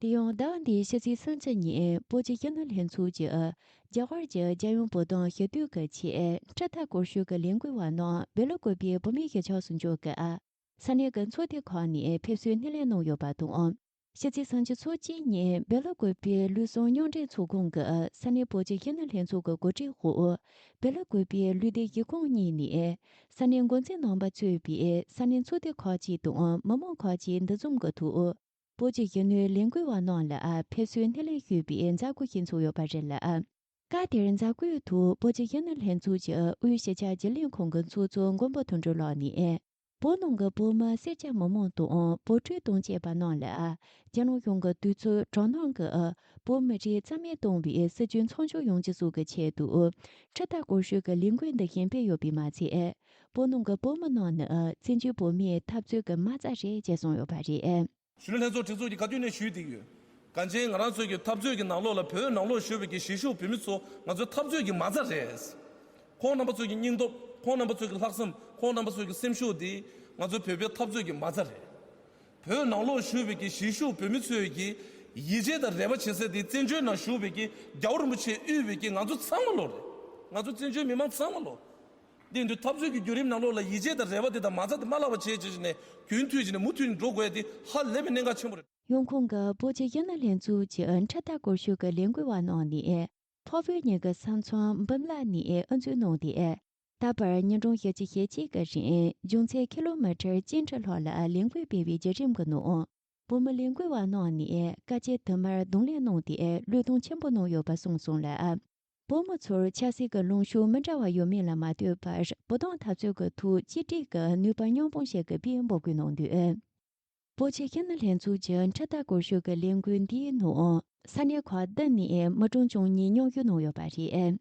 དེ་ཡང་ཟླ་བ་འདིའི་ཕྱི་ཚེས་སུམ་ཅུ་ཉིན་བོད་ཀྱི་གཞོན་ནུ་ལྷན་ཚོགས་ཀྱིས་རྒྱ་གར་གྱི་རྒྱལ་ཡོངས་བོད་དོན་ཞི་བདེའི་ཆེད་ཁྲི་ཐག་སྐོར་ཞུས་ཀྱི་ལས་འགུལ་བ་རྣམས་སྦེལ་ཀོབ་པའི་བོད་མིའི་གཞིས་ཆགས་སུ་འབྱོར་སྐབས། ས་གནས་ཀྱི་ཚོགས་སྡེ་ཁག་ནས་ཕེབས་བསུའི་སྣེ་ལེན་གནང་ཡོད་པ་དང་། ཕྱི་ཚེས་སུམ་ཅུ་ཚེས་གཅིག་ཉིན་སྦེལ་ཀོབ་པའི་ལུས་ཟུངས་མཉམ་འབྲེལ་ཚོགས་ཁང་གི་ས་གནས་བོད་ཀྱི་གཞོན་ནུ་ལྷན་ཚོགས་ཀྱི་གོ་སྒྲིག་འོག་སྦེལ་ཀོབ་པའི་ལུས་སྡེ་གཞི་ཁོངས་གཉིས་ནས་ས་གནས་འགོ་འཛིན་རྣམ་པ་གཙོས་པའི་ས་གནས་ཚོགས་སྡེ་ཁག་ཅིག་དང་མི་མང་ཁག་ཅིག་འདུ་འཛོམས་ཀྱི་ཐོག་བོད་ཀྱི་གཞོན་ནུའི་ལས་འགུལ་བ་རྣམས་ལ་ཕེབས་བསུའི་སྣེ་ལེན་ཞུས་པའི་མཛད་སྒོ་ཞིག་ཚོགས་ཡོད་པ་རེད་ལ། སྐབས་དེར་མཛད་སྒོའི་ཐོག་བོད་ཀྱི་གཞོན་ནུ་ལྷན་ཚོགས་ཀྱི་དབུས་གཞིས་ཆགས་བརྗེ་ལེན་ཁང་གི་ཚོགས་གཙོ་མགོན་པོ་དོན་གྲུབ་ལགས་ནས། བོད་ནང་གི་བོད་མི་སེར་སྐྱ་མི་མང་དང་བོད་ཕྲུག་དང་བཅས་པ་རྣམས་ལ་རྒྱལ་ནང་གཞུང་གི་དུས་ཚོད་དྲག་གནོན་གྱིས་བོད་མི་རིགས་རྩ་མེད་གཏོང་བའི་སྲིད་ཇུས་མཚམས་འཇོག་ཡོང་རྒྱུ་སོགས་ཀྱི་ཆེད་དུ་ཁྲི་ཐག་སྐོར་ཞུས་ཀྱི་ལས་འགུལ་འདི་བཞིན་སྤེལ་ཡོད་པས་མ་ཚད། བོད་ནང་གི་བོད་མི་རྣམས་ནི་བཙན་བྱོལ་བོད་མིའི་འཐབ་རྩོད་ཀྱི་མ་རྩ་རེད་ཅེས་གསུངས་ཡོད་པ་རེད། གཞོན་ནུ་ལྷན་ཚོགས་སྒྲིག་འཛུགས་ཀྱིས་བཀའ་བཀྱོན་ནས་ཞུས་བསྡད་ཡོད། གང་ཅི་ང་རང་ཚོའི་གི་འཐབ་རྩོད་ཀྱི་ནང་ལོགས་ལ་བོད་ནང་ལོགས་བཞུགས་པའི་གི་གཞིས་བཞུགས་བོད་མི་ཚོ་ང་ཚོའི་འཐབ་རྩོད་ཀྱི་མ་རྩ་རེད། ཁོང་རྣམ་པ་ཚོའི་གི་སྙིང་སྟོབས། ཁོང་རྣམ་པ་ཚོའི་གི་ལྷག་བསམ། ཁོང་རྣམ་པ་ཚོའི་གི་སེམས་ཤུགས་འདི་ང་ཚོ་བོད་པའི་འཐབ་རྩོད་ཀྱི་མ་རྩ་རེད། བོད་ནང་ལོགས་བཞུགས་པའི་གི་གཞིས་བཞུགས་བོད་མི་ཚོའི་གི་ཡིད་ཆེས་དང་རེ་བ་བྱེད་ས་དེ་བཙན་བྱོལ་ནང་བཞུགས་པའི་གི་རྒྱལ་བ་རིན་པོ་ཆེས་དབུས་པའི་གི་ང་ཚོ་ཚང་མ་ལོ་རེད། ང་ཚོ་བཙན་བྱོལ་མི་མང་ཚང་མ་ལོ། དེ་འདུག་འཐབ་རྩོད་ཀྱི་བརྒྱུད་རིམ་ནང་ལོགས་ལ་ཡིད་ཆེས་དང་རེ་བ་དེ་དང་མ་རྩ་དེ་མ་བརླག་པ་བྱེད་བྱེད་བྱས་ནས་རྒྱུན་མཐུད་བྱས་ནས་མུ་མཐུད་ནས་འགྲོ་དགོས་ཡ་དེ་ཧ་ལས་པའི་གནད་འགག་ཆེན་པོ་རེད། ཡང་ཁོང་གིས་བོད་ཀྱི་གཞོན་ནུ་ལྷན་ཚོགས་ཀྱི་ཁྲི་ཐག་སྐོར་ཞུས་ཀྱི་ལས་འགུལ་བ་རྣམས་ནས་འཕགས་བོད་གཉིས་ཀྱི་ས་མཚམས་འབུམ་རླབས་ནས་དབུ་འཛུགས་གནང་སྟེ། ད་བར་ཉིན་གྲངས་བཞི་བཅུ་ཞེ་གཅིག་གི་རིང་རྒྱུན་ཚད་ཀི་ལོ་མི་ཊར་བཅུ་ཁྲི་ལྷག་ལ་ལས་འགུལ་སྤེལ་བའི་བརྒྱུད་རིམ་གྱི་ནང་། བོད་མི་ལས་འགུལ་བ་རྣམས་ནས་དཀའ་སྤྱད་དུ་མར་གདོང་ལེན་གནང་སྟེ་བློས་གཏོང་ཆེན་པོ་གནང་ཡོད་པ་གསུངས་སོང་ལ། བོད་མི་ཚོར་ཆབ་སྲིད་ཀྱི་ལངས་ཕྱོགས་མི་འདྲ་བ་ཡོད་མེད་ལ་མ་ལྟོས་པར་བོད་དོན་འཐབ་རྩོད་ཀྱི་ཐོག་གཅིག་སྒྲིལ་གྱིས་ནུས་པ་མཉམ་སྤུངས་བྱེད་དགོས་པའི་འབོད་སྐུལ་གནང་འདུག་བོད་ཀྱི་གཞོན་ནུ་ལྷན་ཚོགས་ཀྱི་ཁྲི་ཐག་སྐོར་ཞུས་ཀྱི་ལས་འགུལ་འདིའི་ནང་ས་གནས་ཁག་བདུན་ནས་མི་གྲངས་བཅུ་གཉིས་མཉམ་ཞུགས་གནང་ཡོད་པ་རེད།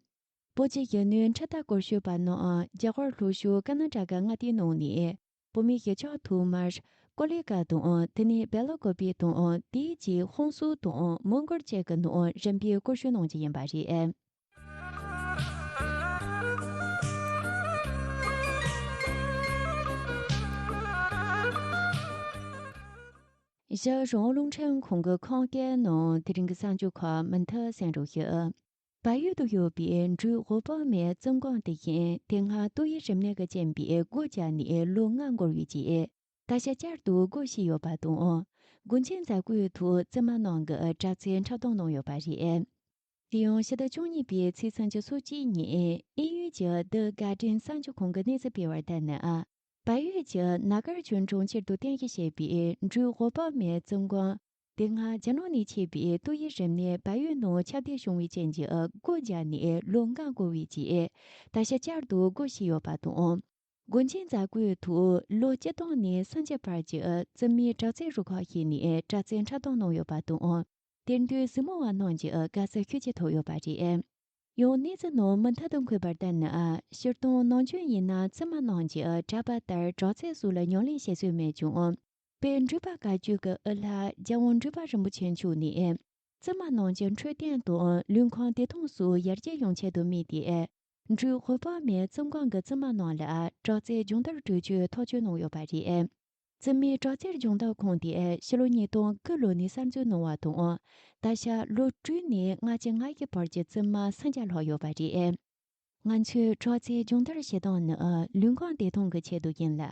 བོད་ཀྱི་གཞོན་ནུའི་ཁྲི་ཐག་སྐོར་ཞུས་པ་རྣམས་རྒྱ་གར་ལྷོ་ཕྱོགས་ཀར་ན་ཊ་ཀ་མངའ་སྡེའི་ནང་ནས། བོད་མིའི་གཞིས་ཆགས་ཐོག་མར་ཀོ་ལི་གྷལ་དང་དེ་ནས་སྦེལ་ཀོབ་དང་དེའི་རྗེས་ཧོན་སུར་དང་མོན་གྷོ་བཅས་ཀྱི་ནང་རིམ་པས་སྐོར་ཞུ་གནང་རྒྱུ་ཡིན་པ་རེད། ཞའོ་ལུང་ཁྲན་ཁོང་གི་ཁོང་སྐད་ནང་དེ་རིང་གི་གསར་འགྱུར་ཁག་མུ་མཐུད་གསན་རོགས་ཞུ། བལ་ཡུལ་དུ་ཡོད་པའི་འབྲུག་ཧོ་པོ་མའི་བཙུན་དགོན་དེ་བཞིན་དེ་སྔ་ཏོག་དབྱིབས་རིམས་ནད་ཀྱི་རྐྱེན་པས་སྒོ་བརྒྱབ་ནས་ལོ་ལྔ་འགོར་བའི་རྗེས། ད་ཆ་བསྐྱར་དུ་སྒོ་ཕྱེ་ཡོད་པ་དང་། དགོན་ཆེན་མཛད་སྒོའི་ཐོག་བཙུན་མ་རྣམས་ཀྱིས་དྲག་རྩལ་འཁྲབ་སྟོན་གནང་ཡོད་པ་རེད། དེ་ཡང་ཕྱི་ཟླ་བཅུ་གཉིས་པའི་ཚེས་སུམ་ཅུ་སོ་གཅིག་ཉིན་དབྱིན་ཡུལ་གྱི་The Guardian གསར་འགྱུར་ཁང་གིས་གནས་ཚུལ་སྤེལ་བར་ལྟར་ན། བལ་ཡུལ་གྱི་ན་གར་ཆོས་འབྱུང་སྤྱིར་དུ་བསྟན་བཤིག་བྱས་པའི་འབྲུག་ཧོ་པོ་མའི་བཙུན་དགོན། དེ་སྔ་རྒྱ་ནག་ནས་མཆེད་པའི་ཏོག་དབྱིབས་རིམས་ནད་བལ་ཡུལ་ནང་ཁྱབ་གདལ་བྱུང་བའི་རྐྱེན་གྱིས་སྒོ་བརྒྱབ་ནས་ལོ་ལྔ་འགོར་བའི་རྗེས། ད་ཆ་བསྐྱར་དུ་སྒོ་ཕྱེ་ཡོད་པ་དང་། དགོན་ཆེན་མཛད་སྒོའི་ཐོག་ལོ་བཅུ་སྟོང་ནས་སུམ་ཅུ་བར་གྱི་བཙུན་མའི་དྲག་རྩལ་རུ་ཁག་ཞིག་ནས་དྲག་རྩལ་འཁྲབ་སྟོན་གནང་ཡོད་པ་དང་། དེར་འདུས་གཟིགས་མོ་བ་རྣམས་ཀྱིས་དགའ་བསུ་ཤུགས་ཆེ་ཐོབ་ཡོད་པ་རེད། ཡང་གནས་ཚུལ་ནང་མུ་མཐུད་དུ་འཁོད་པར་ལྟར་ན། སྤྱིར་བཏང་ནམ་རྒྱུན་ཡིན་ན་བཙུན་མ་རྣམས་ཀྱིས་གྲྭ་པ་ལྟར་དྲག་རྩལ་སོགས་ལ་ཉམས་ལེན་བྱེད་སྲོལ་མེད་ཀྱང་། དཔལ་འབྲུག་པ་བཀའ་བརྒྱུད་ཀྱི་དབུ་བླ་རྒྱལ་དབང་འབྲུག་པ་རིན་པོ་ཆེ་མཆོག་ནས། བཙུན་མ་རྣམས་ཀྱི་འཕྲོད་བསྟེན་དང་ལུས་ཁམས་བདེ་ཐང་སོགས་ཡར་རྒྱས་ཡོང་ཆེད་དུ་དམིགས་ཏེ། འབྲུག་ཧོ་པོ་མའི་བཙུན་དགོན་གྱི་བཙུན་མ་རྣམས་ལ་དྲག་རྩལ་སྦྱོང་བརྡར་སྤྲོད་རྒྱུའི་ཐག་གཅོད་གནང་ཡོད་པ་རེད། བཙུན་མའི་དྲག་རྩལ་སྦྱོང་བརྡར་ཁང་དེས་ཕྱི་ལོ་ཉིས་སྟོང་དགུ་ལོ་ནས་གསར་འཛུགས་གནང་བ་དང་། ད་ཆ་ལོ་དྲུག་ནས་ལྔ་བཅུ་ང་བཞི་བར་གྱི་བཙུན་མ་སུམ་བརྒྱ་ལྷག་ཡོད་པ་རེད། ང་ཚོས་དྲག་རྩལ་སྦྱོང་བརྡར་བྱེད་སྟངས་ནི་ལུས་ཁམས་བདེ་ཐང་གི་ཆེད་དུ་ཡིན་ལ།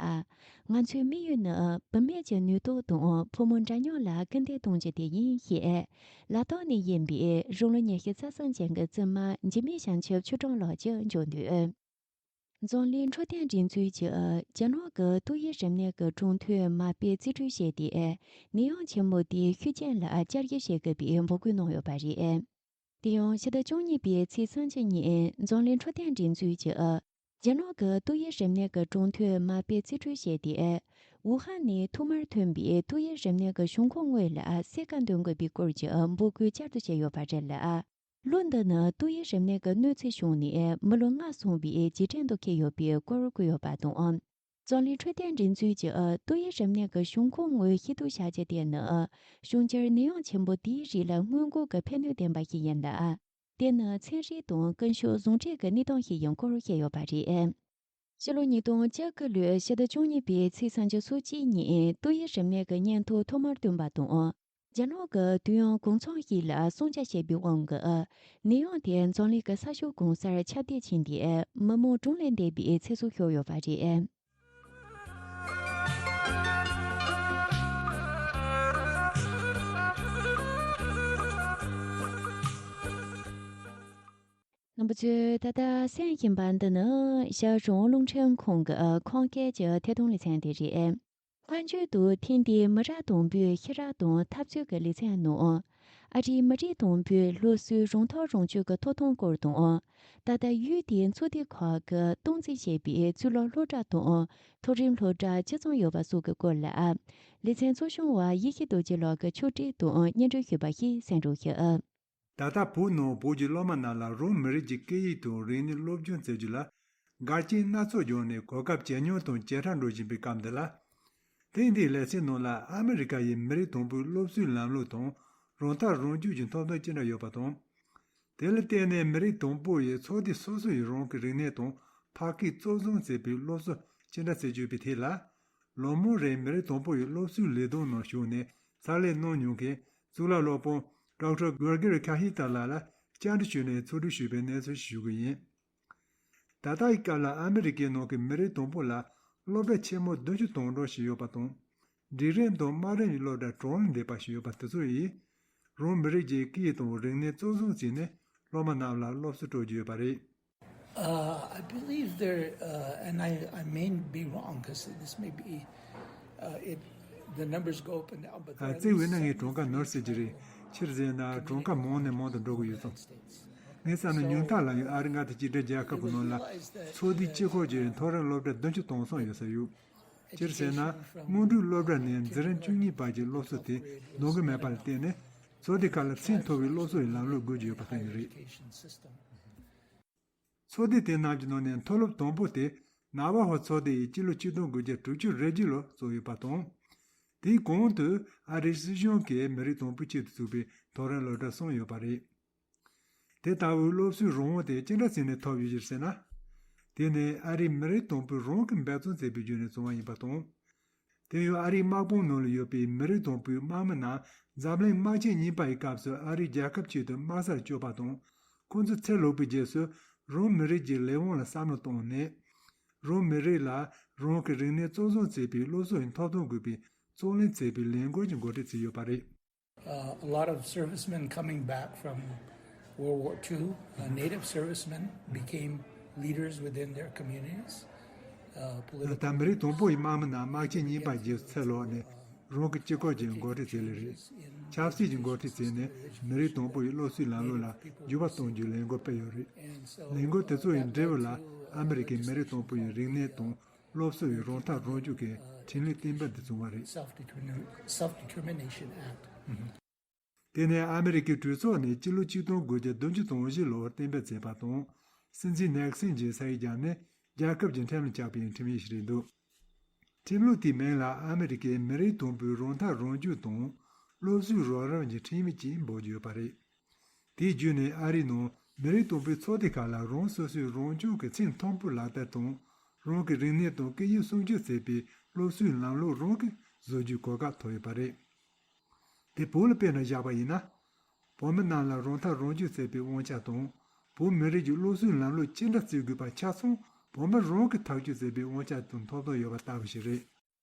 ང་ཚོའི་དམིགས་ཡུལ་ནི་བུད་མེད་ཀྱི་ནུས་སྟོབས་དང་ཕོ་མོ་འདྲ་མཉམ་ལ་སྐུལ་འདེད་གཏོང་རྒྱུ་དེ་ཡིན་ཞེས། ལ་དྭགས་ནས་ཡིན་པའི་རང་ལོ་ཉི་ཤུ་རྩ་གསུམ་ཅན་གྱི་བཙུན་མ་འཇིགས་མེད་བྱང་ཆུབ་ཆོས་སྒྲོན་ལགས་ཀྱིས་བརྗོད་འདུག་འཛམ་གླིང་འཕྲོད་བསྟེན་སྒྲིག་འཛུགས་ཀྱིས་རྒྱ་ནག་གི་ཏོག་དབྱིབས་རིམས་ནད་ཀྱི་གྲངས་ཐོ་མ་དཔེ་རྩིས་སྤྲོད་བྱས་ཏེ། ནད་ཡམས་ཆེན་མོ་དེའི་ཤུགས་རྐྱེན་ལ་བསྐྱར་ཞིབ་བྱེད་དགོས་པའི་འབོད་སྐུལ་གནང་ཡོད་པ་རེད། དེ་ཡང་ཕྱི་ཟླ་བཅུ་གཉིས་པའི་ཚེས་སུམ་ཅུ་ཉིན་འཛམ་གླིང་འཕྲོད་བསྟེན་སྒྲིག་འཛུགས་ཀྱིས། རྒྱ་ནག་གི་ཏོག་དབྱིབས་རིམས་ནད་ཀྱི་གྲངས་ཐོ་མ་དཔེ་རྩིས་སྤྲོད་བྱས་ཏེ། ཝུ་ཧན་ནས་ཐོག་མར་ཐོན་པའི་ཏོག་དབྱིབས་རིམས་ནད་ཀྱི་བྱུང་ཁུངས་དངོས་ལ་གསལ་ཁ་འདོན་དགོས་པའི་སྐོར་གྱི་འབོད་སྐུལ་བསྐྱར་དུ་བྱས་ཡོད་པ་རེད་ལ། ལོ་འདི་ནི་ཏོག་དབྱིབས་རིམས་ནད་ཀྱི་གནོད་འཚེ་བྱུང་ནས་མི་ལོ་ལྔ་སོང་བའི་རྗེས་དྲན་དུ་འཁེལ་ཡོད་པའི་སྐོར་བཀོད་ཡོད་པ་དང་། རྫོང་གླིང་འཕྲོད་བསྟེན་སྒྲིག་འཛུགས་ཀྱིས་ཏོག་དབྱིབས་རིམས་ནད་ཀྱི་གཞུང་ཁོངས་ངོས་ཤེས་རྟོགས་བྱ་རྒྱུ་དེ་ནི་གཞུང་འབྱོར་ནད་ཡམས་ཆེན་པོ་དེའི་རིགས་ལ་སྔོན་འགོག་གི་ཕན་ནུས་ལྡན་པ་ཞིག་ཡིན་ལ། དེ་ནི་ཚན་རིག་དང་ཀུན་སྤྱོད་ཟུང་འབྲེལ་གྱི་གནས་སྟངས་ཤིག་ཡིན་སྐོར་བཤད་ཡོད་པ་རེད། ཕྱི་ལོ་ཉིས་སྟོང་བཅུ་དགུ་ལོའི་ཕྱི་ཟླ་བཅུ་གཉིས་པའི་ཚེས་སུམ་ཅུ་སོ་གཅིག་ཉིན་ཏོག་དབྱིབས་རིམས་ནད་ཀྱི་སྙན་ཐོ་ཐོག་མར་བཏོན་པ་དང་། རྒྱ་ནག་གི་དུས་ཡུན་གང་འཚམ་ཞིག་ལ་གསང་རྒྱ་བྱས་པའི་དབང་གིས། ནད་ཡམས་དེ་འཛམ་གླིང་གི་ས་ཕྱོགས་གང་སར་ཁྱབ་གདལ་ཕྱིན་ཏེ། མི་མང་གྲངས་ལས་འདས་པའི་ཚེ་སྲོག་ཤོར་ཡོད་པ་རེད། རྣམ་པ་ཚོས་ད་ལྟ་གསན་བཞིན་པ་འདི་ནི་ཤར་རོང་རླུང་འཕྲིན་ཁང་གི་ཁམས་སྐད་ཀྱི་ཐད་གཏོང་ལེ་ཚན་དེ་རེད། ལྷག་འཕྲོ་དུ་ཐེངས་འདིའི་མི་རབས་དང་པོའི་ཤེས་རབ་དང་འཐབ་རྩོད་ཀྱི་ལེ་ཚན་ནང་། ཨ་རིའི་མི་རབས་དང་པོའི་སློབ་གསོའི་རང་ཐག་རང་གཅོད་ཀྱི་ཐོབ་ཐང་སྐོར་དང་། ད་ལྟ་ཡུལ་དེའི་ཚོགས་སྡེ་ཁག་གིས་སྟངས་འཛིན་བྱས་པའི་གཙུག་ལག་སློབ་གྲྭ་དང་མཐོ་རིམ་སློབ་གྲྭ་ཇི་ཙམ་ཡོད་པ་སོགས་ཀྱི་སྐོར་ལ། ལེ་ཚན་ཚོགས་ཆུང་བ་ཡེ་ཤེས་རྡོ་རྗེ་ལགས་ཀྱིས་ཕྱོགས་སྒྲིག་དང་སྙན་སྒྲོན་ཞུས་པ་ཞིག་གསན་རོགས་ཞུ། ད་ལྟ་བོད་ནང་བོད་ཀྱི་སློབ་མ་རྣམས་ལ་རང་མི་རིགས་ཀྱི་སྐད་ཡིག་དང་རིག་གནས་སློབ་སྦྱོང་བྱེད་རྒྱུ་ལ་འགལ་རྐྱེན་སྣ་ཚོགས་བྱུང་ནས་གོ་སྐབས་ཇེ་ཉུང་དང་ཇེ་ཕྲ་འགྲོ་བཞིན་པའི་སྐབས་འདི་ལ། ཐེངས་འདིའི་ལེ་ཚན་ནང་ལ་ཨ་མི་རི་ཀ་ཡི་མི་རབས་དང་པོའི་སློབ་གསོའི་ལམ་ལུགས་དང་རང་ཐག་རང་གཅོད་ཀྱི་ཐོབ་ཐང་ཅི་འདྲ་ཡོད་པ་དང་། དེ་ལ་བརྟེན་ནས་མི་རབས་དང་པོ་ཡི་ཚོགས་སྡེ་སོ་སོ་ཡིས་རང་གི་རིག་གནས་དང་ཕ་སྐད་གཙོ་བཟུང་བྱས་པའི་སློབ་གསོ་ཅི་འདྲ་བྱེད་དགོས་པའི་ཐད་ལ། ལོ་མང་རིང་མི་རབས་དང་པོ་ཡི་སློབ་གསོའི་ལས་དོན་ནང་ཞུགས་ནས་ཕྱག་ལས་གནང་མྱོང་མཁན་གཙུག་ལག་སློབ་དཔོན་ཌོག་ཊར་གོར་གེ་རི་ཁ་ཧི་ཏཱ་ལགས་ལ་བཅར་འདྲི་ཞུས་ནས་ཚོགས་སྒྲིག་ཞུས་པའི་གནས་ཚུལ་ཞུ་གི་ཡིན། ད་ལྟའི་སྐབས་ལ་ཨ་མི་རི་ཀའི་ནང་གི་མི་རབས་དང་པོ་ལ་སློབ་གྲྭ་ཆེན་མོ་བདུན་ཅུ་དོན་གྲངས་ཤིག་ཡོད་པ་དང་། འབྲིང་རིམ་དང་དམའ་རིམ་གྱི་སློབ་གྲྭ་གྲངས་ལས་འདས་པ་ཞིག་ཡོད་པ་དེ་ཚོ་ཡིས། རང་མི་རིགས་ཀྱི་སྐད་ཡིག་དང་རིག་གནས་གཙོ་བཟུང་བྱས་ནས་སློབ་མ་རྣམས་ལ་སློབ་གསོ་སྤྲོད་ཀྱི་ཡོད་པ་རེད། Uh, I believe there, uh, and I, I may be wrong because this may be, uh, it, the numbers go up and down, but ཨ། བརྩི་བས་ན་ངས་གྲངས་ཀ་ནོར་སྲིད་ཀྱི་རེད། སྤྱིར་ཟེར་ན་གྲངས་ཀ་མང་ནས་མང་དུ་འགྲོ་གི་ཡོད་ཙང་། ངས་བསམ་ན་ཉུང་མཐའ་ལ་ཡང་ཨ་རི་མངའ་སྡེ་གཅིག་སྒྲིལ་རྒྱལ་ཁབ་ཀྱི་ནང་ལ་ཚོགས་སྡེ་གཅིག་ཁོངས་ཀྱི་མཐོ་རིམ་སློབ་གྲྭ་བདུན་ཅུ་དོན་གསུམ་ཡོད་ས་ཡོད། སྤྱིར་ཟེར་ན་སྔོན་འགྲོའི་སློབ་གྲྭ་ནས་འཛིན་རིམ་བཅུ་གཉིས་བར་གྱི་སློབ་གསོ་དེ་འདང་གི་མེད་པ་ལ་བརྟེན་ནས་ཚོགས་སྡེ་ཁག་ལ་ཚད་མཐོ་བའི་སློབ་གསོ་ཡི་ལམ་ལུགས་དགོས་ཀྱི་ཡོད་པ་དེ་ཡིན་རེད། ཚོགས་སྡེ་དེ་རྣམས་ཀྱི་ནང་ནས་མཐོ་སློབ་དང་པོ་དེ་ནཱ་ཝ་ཧོ་ཚོགས་སྡེ་ཡིས་སྤྱི་ལོ་ཆིག་སྟོང་དགུ་བརྒྱ་དྲུག་ཅུ་རེ་བརྒྱད་ལོར་བཙུགས་ཡོད་པ་དང་། དེའི་གོང་དུ་ཨ་རིའི་སྲིད་གཞུང་གིས་མི་རིགས་དང་པོའི་ཆེད་དུ་བཙུགས་པའི་མཐོ་རིམ་སློབ་གྲྭ་གསུམ་ཡོད་པ་རེད། དེ་ལྟ་བུའི་སློབ་གསོའི་རང་དབང་དེ་ཅི་འདྲ་བྱས་ནས་ཐོབ་ཡོད་ཅེས་ཟེར་ན། དེ་ནི་ཨ་རིའི་མི་རིགས་དང་པོས་རང་གི་འབད་བརྩོན་བྱས་པའི་བརྒྱུད་ནས་བྱུང་བ་ཡིན་པ་དང་། དེ་ཡང་ཨ་རིའི་དམག་དཔུང་ནང་ལ་ཡོད་པའི་མི་རིགས་དང་པོའི་དམག་མི་རྣམས་འཛམ་གླིང་དམག་ཆེན་གཉིས་པ་ཡི་སྐབས་སུ་ཨ་རིའི་རྒྱལ་ཁབ་ཆེད་དུ་དམག་སར་བསྐྱོད་པ་དང་། ཁོང་ཚོས་ཚུར་ལོག་པའི་རྗེས་སུ་རང་མི་རིགས་ཀྱི་ལས་དབང་ལ་བསམ་བློ་བཏང་ནས། རང་མི་རིགས་ལ་རང་གི་རིག་གནས་གཙོ་བཟུང་བྱས་པའི་སློབ་གསོ་ཡི་ཐོབ་ཐང་དགོས་པའི་རྩོད་ལེན་བྱས་པའི་ལས་འགུལ་གྱི་འགོ་ཁྲིད་བྱས་ཡོད་པ་རེད། Uh, a lot of servicemen coming back from World War Two, uh, Native servicemen became leaders within their communities. Uh, political ད་མི་རིགས་དང་པོ་ཡི་དམག་མི་རྣམས་དམག་ཆེན་གཉིས་པ་རྗེས་སུ་ཚུར་ལོག་ནས་རང་གི་སྤྱི་ཁོག་ཅིག་འགོ་ཁྲིད་བྱས་ལེ་རེད། ཆབ་སྲིད་ཀྱི་འགོ་ཁྲིད་བྱས་ནས་མི་རིགས་དང་པོ་ཡི་སློབ་གསོའི་ལམ་ལུགས་ལ་འགྱུར་བ་གཏོང་རྒྱུའི་ལས་འགུལ་སྤེལ་ཡོད་རེད། ལས་འགུལ་དེ་ཚོ་ཡི་འབྲས་བུ་ལ་ཨ་མི་རི་ཀའི་མི་རིགས་དང་པོ་ཡི་རིག་གནས་དང་། སློབ་གསོ་ཡི་རང་ཐག་རང་གཅོད་ཀྱི་ཁྲིམས་ལུགས་གཏན་འབེབས་འདི་བྱུང་བ་རེད། Self-determin- Self-Determination Act. དེ་ནས་ཨ་མི་རི་ཀའི་གྲོས་ཚོགས་ནས་སྤྱི་ལོ་ཆིག་སྟོང་དགུ་བརྒྱ་བདུན་ཅུ་དོན་བཞི་ལོར་གཏན་འབེབས་བྱས་པ་དང་། སྲིད་འཛིན་ནེག་སིན་གྱིས་ས་ཡིག་བརྒྱབ་ནས་རྒྱལ་ཁབ་ཀྱི་ཁྲིམས་ལ་བཅག་པའི་ཁྲིམས་ཡིག་ཞིག་རེད་འདུག་ཁྲིམས་ལུགས་དེའི་མིང་ལ་ཨ་མི་རི་ཀའི་མི་རིགས་དང་པོའི་རང་ཐག་རང་གཅོད་དང་སློབ་གསོའི་རོགས་རམ་གྱི་ཁྲིམས་ཡིག་ཅེས་འབོད་ཀྱི་ཡོད་པ་རེད། དེའི་བརྒྱུད་ནས་ཨ་རིའི་ནང་མི་རིགས་དང་པོའི་ཚོགས་སྡེ་ཁག་ལ་རང་སོ་སོའི་རང་སྐྱོང་གི་ཚད་མཐོན་པོའི་ལག་བསྟར་དང་། རང་གི་རིག་གནས་དང་སྐད་ཡིག་སྲུང་སྐྱོབ་བྱེད་པའི་སློབ་གསོའི་ལམ་ལུགས་རང་གིས་བཟོ་རྒྱུའི་གོ་སྐབས་ཐོབ་ཡོད་པ་རེད། དེ་བོད་ལ་དཔེར་ན་བཞག་པ་ཡིན་ན། བོད་མི་རྣམས་ལ་རང་ཐག་རང་གཅོད་བྱེད་པའི་དབང་ཆ་དང་། བོད་མི་རིགས་ཀྱི་སློབ་གསོའི་ལམ་ལུགས་ཅི་འདྲ་བརྩི་དགོས་པ་ཆ་ཚང་བོད་མི་རང་གིས་ཐག་གཅོད་བྱེད་པའི་དབང་ཆ་དང་ཐོབ་ཐང་ཡོད་པ་ལྟ་བུ་ཞིག་རེད།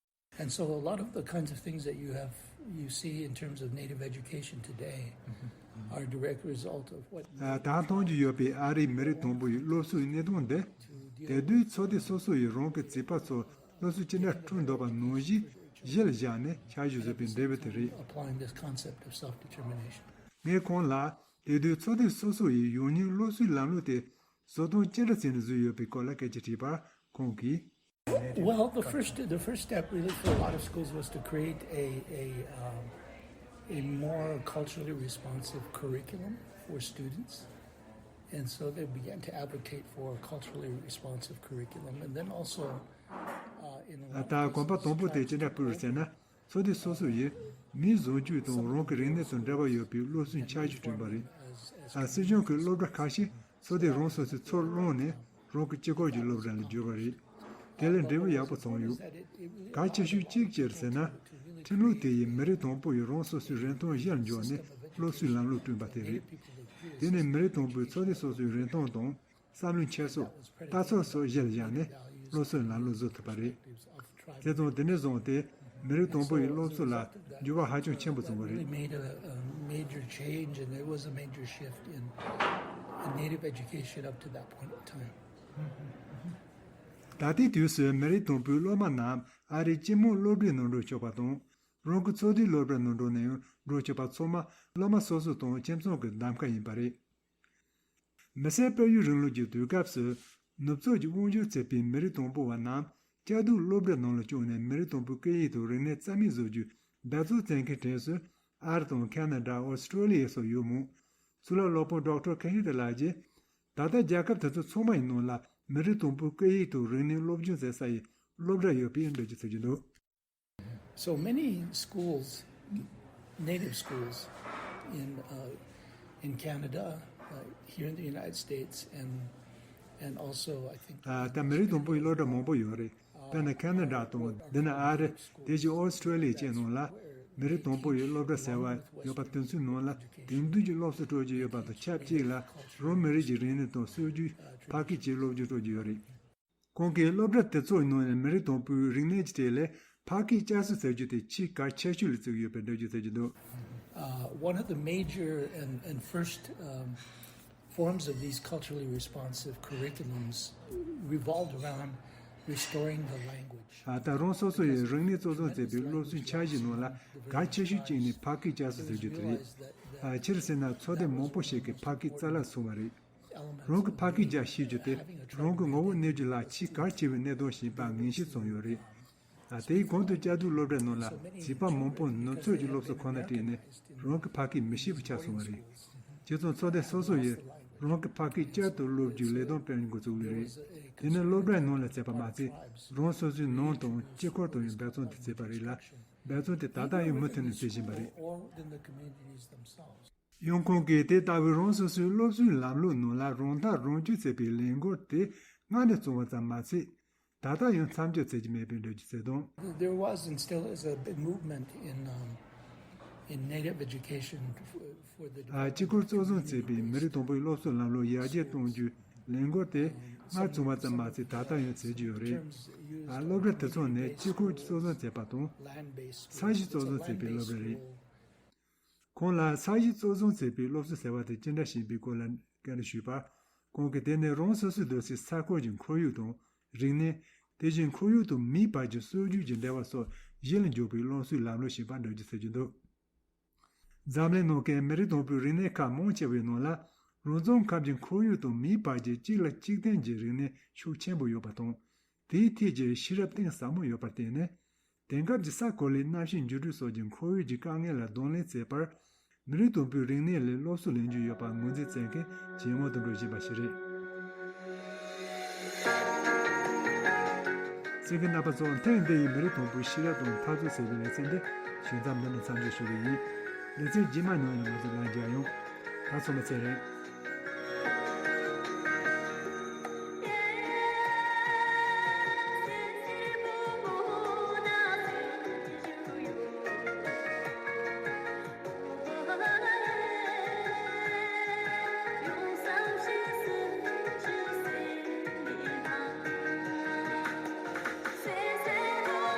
And so a lot of the kinds of things that you have, you see in terms of native education today are a direct result of what ད་མཐོང་རྒྱུ་ཡོད་པའི་ཨ་རིའི་མི་རིགས་དང་པོ་ཡི་སློབ་གསོའི་གནས་སྟངས་འདི། དེ་དུས་ཚོགས་སྡེ་སོ་སོ་ཡིས་རང་གི་བྱིས་པ་ཚོར་སློབ་གསོ་ཅི་འདྲ་སྤྲོད་འདོད་པ་ནང་བཞིན་གཞི་ལ་བཞག་ནས་ཆ་བཞག་བཟོས་པའི་འབྲས་བུ་དེ་རེད། Applying this concept of self-determination. ངས་ཁོང་ལ་དེ་དུས་ཚོགས་སྡེ་སོ་སོ་ཡིས་ཡང་སྙིང་སློབ་གསོའི་ལམ་ལུགས་དེ་བཟོ་སྟངས་ཅི་འདྲ་བྱས་ནས་བཟོས་ཡོད་པའི་སྐོར་ལ་སྐད་ཆ་དྲིས་པར་ཁོང་གིས། Well, the first, the first step really for a lot of schools was to create a, a, um, a more culturally responsive curriculum for students. And so they began to advocate for a culturally responsive curriculum. And then also, uh, ད་གོམ་པ་དང་པོ་དེ་ཅི་འདྲ་སྤོས་རེད་ཟེར་ན། ཚོགས་སྡེ་སོ་སོ་ཡིས་མིའི་བཟོ་བཅོས་དང་རང་གི་རིག་གནས་དང་འབྲེལ་བ་ཡོད་པའི་སློབ་གསོའི་འཆར་གཞི་བསྐྲུན་པ་རེད། སྲིད་གཞུང་གིས་སློབ་གྲྭ་ཁ་ཤས་ཚོགས་སྡེ་རང་སོ་སོའི་ཚུར་བླངས་ནས་རང་གི་སྤྱི་ཁོག་གི་སློབ་གྲྭ་ལ་བསྒྱུར་བ་རེད། དེ་ལས་འབྲས་བུ་ཡག་པོ་བྱུང་ཡོད། གལ་ཆེ་ཤོས་གཅིག་ཅི་རེད་ཟེར་ན། ཁྲིམས་ལུགས་དེ་ཡིས་མི་རིགས་དང་པོ་ཡིས་རང་སོ་སོའི་རིན་ཐང་གཞིར་འཇོག་ནས་སློབ་གསོའི་ལམ་ལུགས་བསྐྲུན་པ་དེ་རེད། དེ་ནས་མི་རིགས་དང་པོས་ཚོགས་སྡེ་སོ་སོའི་རིན་ཐང་དང་། བསམ་བློའི་འཁྱེར་སོ། ལྟ་ཚུལ་སོགས་གཞིར་བཞག་ནས་སློབ་གསོའི་ལམ་ལུགས་བཟོ་ཐུབ་པ་རེད། བྱས་ཙང་དེ་ནས་བཟུང་སྟེ་མི་རིགས་དང་པོ་ཡི་སློབ་གསོ་ལ་འགྱུར་བ་ཧ་ཅང་ཆེན་པོ་བྱུང་བ་རེད། Really made a, a major change, and there was a major shift in, in Native education up to that point in time. ད་ལྟའི་དུས་སུ་མི་རིགས་དང་པོའི་སློབ་མ་རྣམས་ཨ་རིའི་སྤྱི་དམངས་སློབ་གྲྭའི་ནང་འགྲོ་ཆོག་པ་དང་། རང་གི་ཚོགས་སྡེའི་སློབ་གྲྭའི་ནང་འགྲོ་ནས་ཡང་འགྲོ་ཆོག་པ་ཚང་མ་སློབ་མ་སོ་སོ་དང་ཁྱིམ་ཚང་གི་གདམ་ཁ་ཡིན་པ་རེད། མི་སེར་སྤེལ་ཡུལ་རིང་ལུགས་ཀྱི་དུས་སྐབས་སུ་ནུབ་ཕྱོགས་ཀྱི་དབང་སྒྱུར་བྱེད་པའི་མི་རིགས་དང་པོ་བ་རྣམས་བཅའ་སྡོད་སློབ་གྲྭ་ནང་ལ་བཅུག་ནས་མི་རིགས་དང་པོའི་སྐད་ཡིག་དང་རིག་གནས་རྩ་མེད་བཟོ་རྒྱུའི་འབད་བརྩོན་བྱེད་མཁན་གྲས་སུ་ཨ་རི་དང་ཁ་ན་ཌ། ཨོ་སི་ཀྲོ་ལི་ཡ་སོགས་ཡོད་མོད། གཙུག་ལག་སློབ་དཔོན་ཌོག་ཊར་ཁེ་ཧི་ཏི་ལགས་ཀྱིས་ད་ལྟ་རྒྱལ་ཁབ་དེ་ཚོ་ཚང་མ་ཡི་ནང་ལ་མི་རིགས་དང་པོའི་སྐད་ཡིག་དང་རིག་གནས་སློབ་སྦྱོང་བྱེད་ས་ཡི་སློབ་གྲྭ་ཡོད་པའི་འགྲེལ་བརྗོད་བྱེད་ཀྱི་འདུག། So many schools, native schools in, uh, in Canada, uh, here in the United States, and, and also, I think, ད་མི་རིགས་དང་པོའི་སློབ་གྲྭ་མང་པོ་ཡོད་རེད། དཔེར་ན་ཁ་ན་ཌ་དང་འདི་ན་ཨ་རི། དེ་བཞིན་ཨོ་སི་ཀྲོ་ལི་ཡ་བཅས་ནང་ལ་མི་རིགས་དང་པོ་ཡི་སློབ་གྲྭ་ཟེར་བ་ཡོད་པ་དེ་ཚོའི་ནང་ལ་དེང་དུས་ཀྱི་སློབ་གསོ་སྤྲོད་ཀྱི་ཡོད་པ་དང་ཆབས་ཅིག་ལ་རང་མི་རིགས་ཀྱི་རིག་གནས་དང་སྲོལ་རྒྱུན་ཕ་སྐད་ཀྱི་སློབ་སྦྱོང་སྤྲོད་ཀྱི་ཡོད་རེད། ཁོང་གིས་སློབ་གྲྭ་དེ་ཚོའི་ནང་ནས་མི་རིགས་དང་པོའི་རིག་གནས་ཀྱི་གྲས་ལས་ཕ་སྐད་བསྐྱར་གསོ་བྱ་རྒྱུ་དེ་ཆེས་གལ་ཆེ་ཤོས་ལ་བརྩི་གི་ཡོད་པའི་འགྲེལ་བརྗོད་བྱེད་ཀྱི་འདུག། Uh, one of the major and, and first, um, forms of these culturally responsive curriculums revolved around restoring the language. ཨ། ད་རང་སོ་སོ་ཡི་རིག་གནས་གཙོ་བཟུང་བྱས་པའི་སློབ་གསོའི་འཆར་གཞིའི་ནང་ལ་གལ་ཆེ་ཤོས་གཅིག་ནི་ཕ་སྐད་བསྐྱར་གསོ་བྱ་རྒྱུ་དེ་རེད། ཨ། སྤྱིར་ཟེར་ན་ཚོགས་སྡེ་མང་པོ་ཞིག་གིས་ཕ་སྐད་རྩ་བརླག་སོང་བ་རེད། རང་གི་ཕ་སྐད་རྒྱག་ཤེས་རྒྱུ་དེ་རང་གི་ངོ་བོ་གནས་རྒྱུ་ལ་ཆེས་གལ་ཆེ་བའི་གནད་དོན་ཞིག་ཡིན་པ་ངེས་ཤེས་བྱུང་ཡོད་རེད། ཨ། དེའི་གོང་དུ་བཅའ་སྡོད་སློབ་གྲྭའི་ནང་ལ་བྱིས་པ་མང་པོ་ནུབ་ཕྱོགས་ཀྱི་སློབ་གསོ་ཁོ་ན་སྤྲད་ནས་རང་གི་ཕ་སྐད་མི་ཤེས་པ་ཆགས་སོང་བ་རེད། བྱས་ཙང་ཚོགས་སྡེ་སོ་སོ་ཡིས་རང་གི་ཕ་སྐད་བསྐྱར་དུ་སློབ་རྒྱུའི་ལས་དོན་སྤེལ་འགོ་བཙུགས་ལེ་རེད། དེ་ནི་སློབ་གྲྭའི་ནང་ལ་བྱས་པ་མ་ཚད་རང་སོ་སོའི་ནང་དང་སྤྱི་ཁོག་ཏུ་ཡང་འབད་བརྩོན་དེ་བྱས་པ་རེད་ལ། འབད་བརྩོན་དེ་ད་ལྟ་ཡང་མུ་མཐུད་ནས་བྱེད་བཞིན་པ་རེད། ཡང་ཁོང་གིས་དེ་ལྟ་བུའི་རང་སོ་སོའི་སློབ་གསོའི་ལམ་ལུགས་ནང་ལ་རང་ཐག་རང་གཅོད་བྱེད་པའི་ལས་འགུལ་དེ་སྔར་ནས་བྱུང་བ་ཙམ་མ་ཟད། ད་ལྟ་ཡང་མཚམས་འཇོག་བྱེད་ཀྱི་མེད་པའི་འགྲེལ་བརྗོད་བྱས་དོན། There was and still is a big movement in, um, in native education for, for the ཨ། སྤྱི་ཁོག་གཙོ་བཟུང་བྱས་པའི་མི་རིགས་དང་པོའི་སློབ་གསོའི་ལམ་ལུགས་ཡར་རྒྱས་གཏོང་རྒྱུའི་ལས་འགུལ་དེ་སྔར་བྱུང་བ་ཙམ་མ་ཟད་ད་ལྟ་ཡང་བྱེད་ཀྱི་ཡོད་རེད། ཨ། སློབ་གྲྭ་དེ་ཚོ་ནི་སྤྱི་ཁོག་གཙོ་བཟུང་བྱས་པ་དང་། ས་གཞི་གཙོ་བཟུང་བྱས་པའི་སློབ་གྲྭ་རེད། ཁོང་ལ་ས་གཞི་གཙོ་བཟུང་བྱས་པའི་སློབ་གསོ་ཟེར་བ་དེ་ཅི་འདྲ་ཞིག་ཡིན་པའི་སྐོར་ལ་བཀའ་འདྲི་ཞུས་པར། ཁོང་གིས་དེ་ནི་རང་སོ་སོའི་སྡོད་སའི་ས་ཁུལ་གྱི་ཁོར་ཡུག་དང་རིག་གནས། དེ་བཞིན་ཁོར་ཡུག་དང་མིའི་བར་གྱི་སྲོལ་རྒྱུན་གྱི་འབྲེལ་བ་སོགས་གཞི་ལ་འཇོག་པའི་སློབ་གསོའི་ལམ་ལུགས་ཤིག་ཡིན་པར་འགྲེལ་བརྗོད་བྱེད་ཀྱི་འདུག། འཛམ་གླིང་ནང་གི་མི་རིགས་དང་པོའི་རིག་གནས་ཁག་མང་ཆེ་བའི་ནང་ལ་རང་རྫོང་ཁབ་ཀྱི་ཁོར་ཡུག་དང་མིའི་བར་གྱི་གཅིག་ལ་གཅིག་བརྟེན་གྱི་རིག་གནས་ཤུགས་ཆེན་པོ་ཡོད་པ་དང་། དེའི་ཐད་ཀྱི་ཤེས་རབ་གཏིང་ཟབ་མོ་ཡོད་པར་བརྟེན་ནས། དེང་སྐབས་ཀྱི་ས་གོ་ལའི་གནམ་གཤིས་འགྱུར་འགྲོས་སོགས་ཀྱི་ཁོར་ཡུག་གི་དཀའ་ངལ་ལ་གདོང་ལེན་བྱེད་པར། མི་རིགས་དང་པོའི་རིག་གནས་ལས་སློབ་གསོ་ལེན་རྒྱུ་ཡོད་པར་ངོས་འཛིན་བྱེད་མཁན་ཇེ་མང་དུ་འགྲོ་བཞིན་པ་ཞིག་རེད། གསན་མཁན་རྣམ་པ་ཚོ། ཐེངས་འདི་ཡི་མི་རིགས་དང་པོའི་ཤེས་རབ་དང་འཐབ་རྩོད་ཟེར་བའི་ལེ་ཚན་འདི་ཞུ་མཚམས་འདི་ནས་མཚམས་འཇོག་ཞུ་གི་ཡིན། ལེ་ཚན་རྗེས་མ་ནང་ཡང་ང་ཚོ་ལ་མཇལ་ཡོང་། ད་ཚང་མ་ཚེ་རིང་།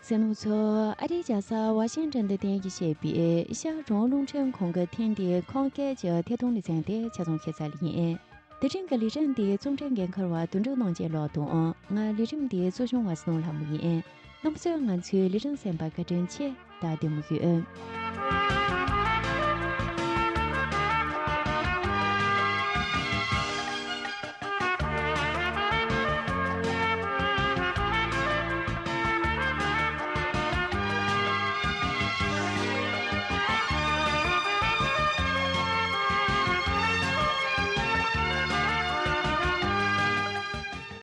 གསན་མཁན་ཚོ། ཨ་རིའི་རྒྱལ་ས་ཝ་ཤིང་ཊོན་དུ་རྟེན་གཞི་བྱས་པའི་ཤར་གྲང་རླུང་འཕྲིན་ཁང་གི་ཐེངས་འདིའི་ཁམས་སྐད་ཀྱི་ཐད་གཏོང་ལེ་ཚན་དེ་ཆ་ཚང་ཁྱད་མཚར་ལ་ཡིན། དེ་རིང་གི་ལས་རིམ་འདི་རྩོམ་སྒྲིག་འགན་འཁུར་བ་དོན་གྲུབ་རྣམ་རྒྱལ་ལགས་དང་། ང་ལས་རིམ་འདིའི་གཙོ་སྐྱོང་བ་ཚེ་རིང་ལྷ་མོ་ཡིན། རྣམ་པ་ཚོས་ང་ཚོའི་ལས་རིམ་གསན་པར་བཀའ་དྲིན་ཆེ། ད་བདེ་མོ་ཡོད།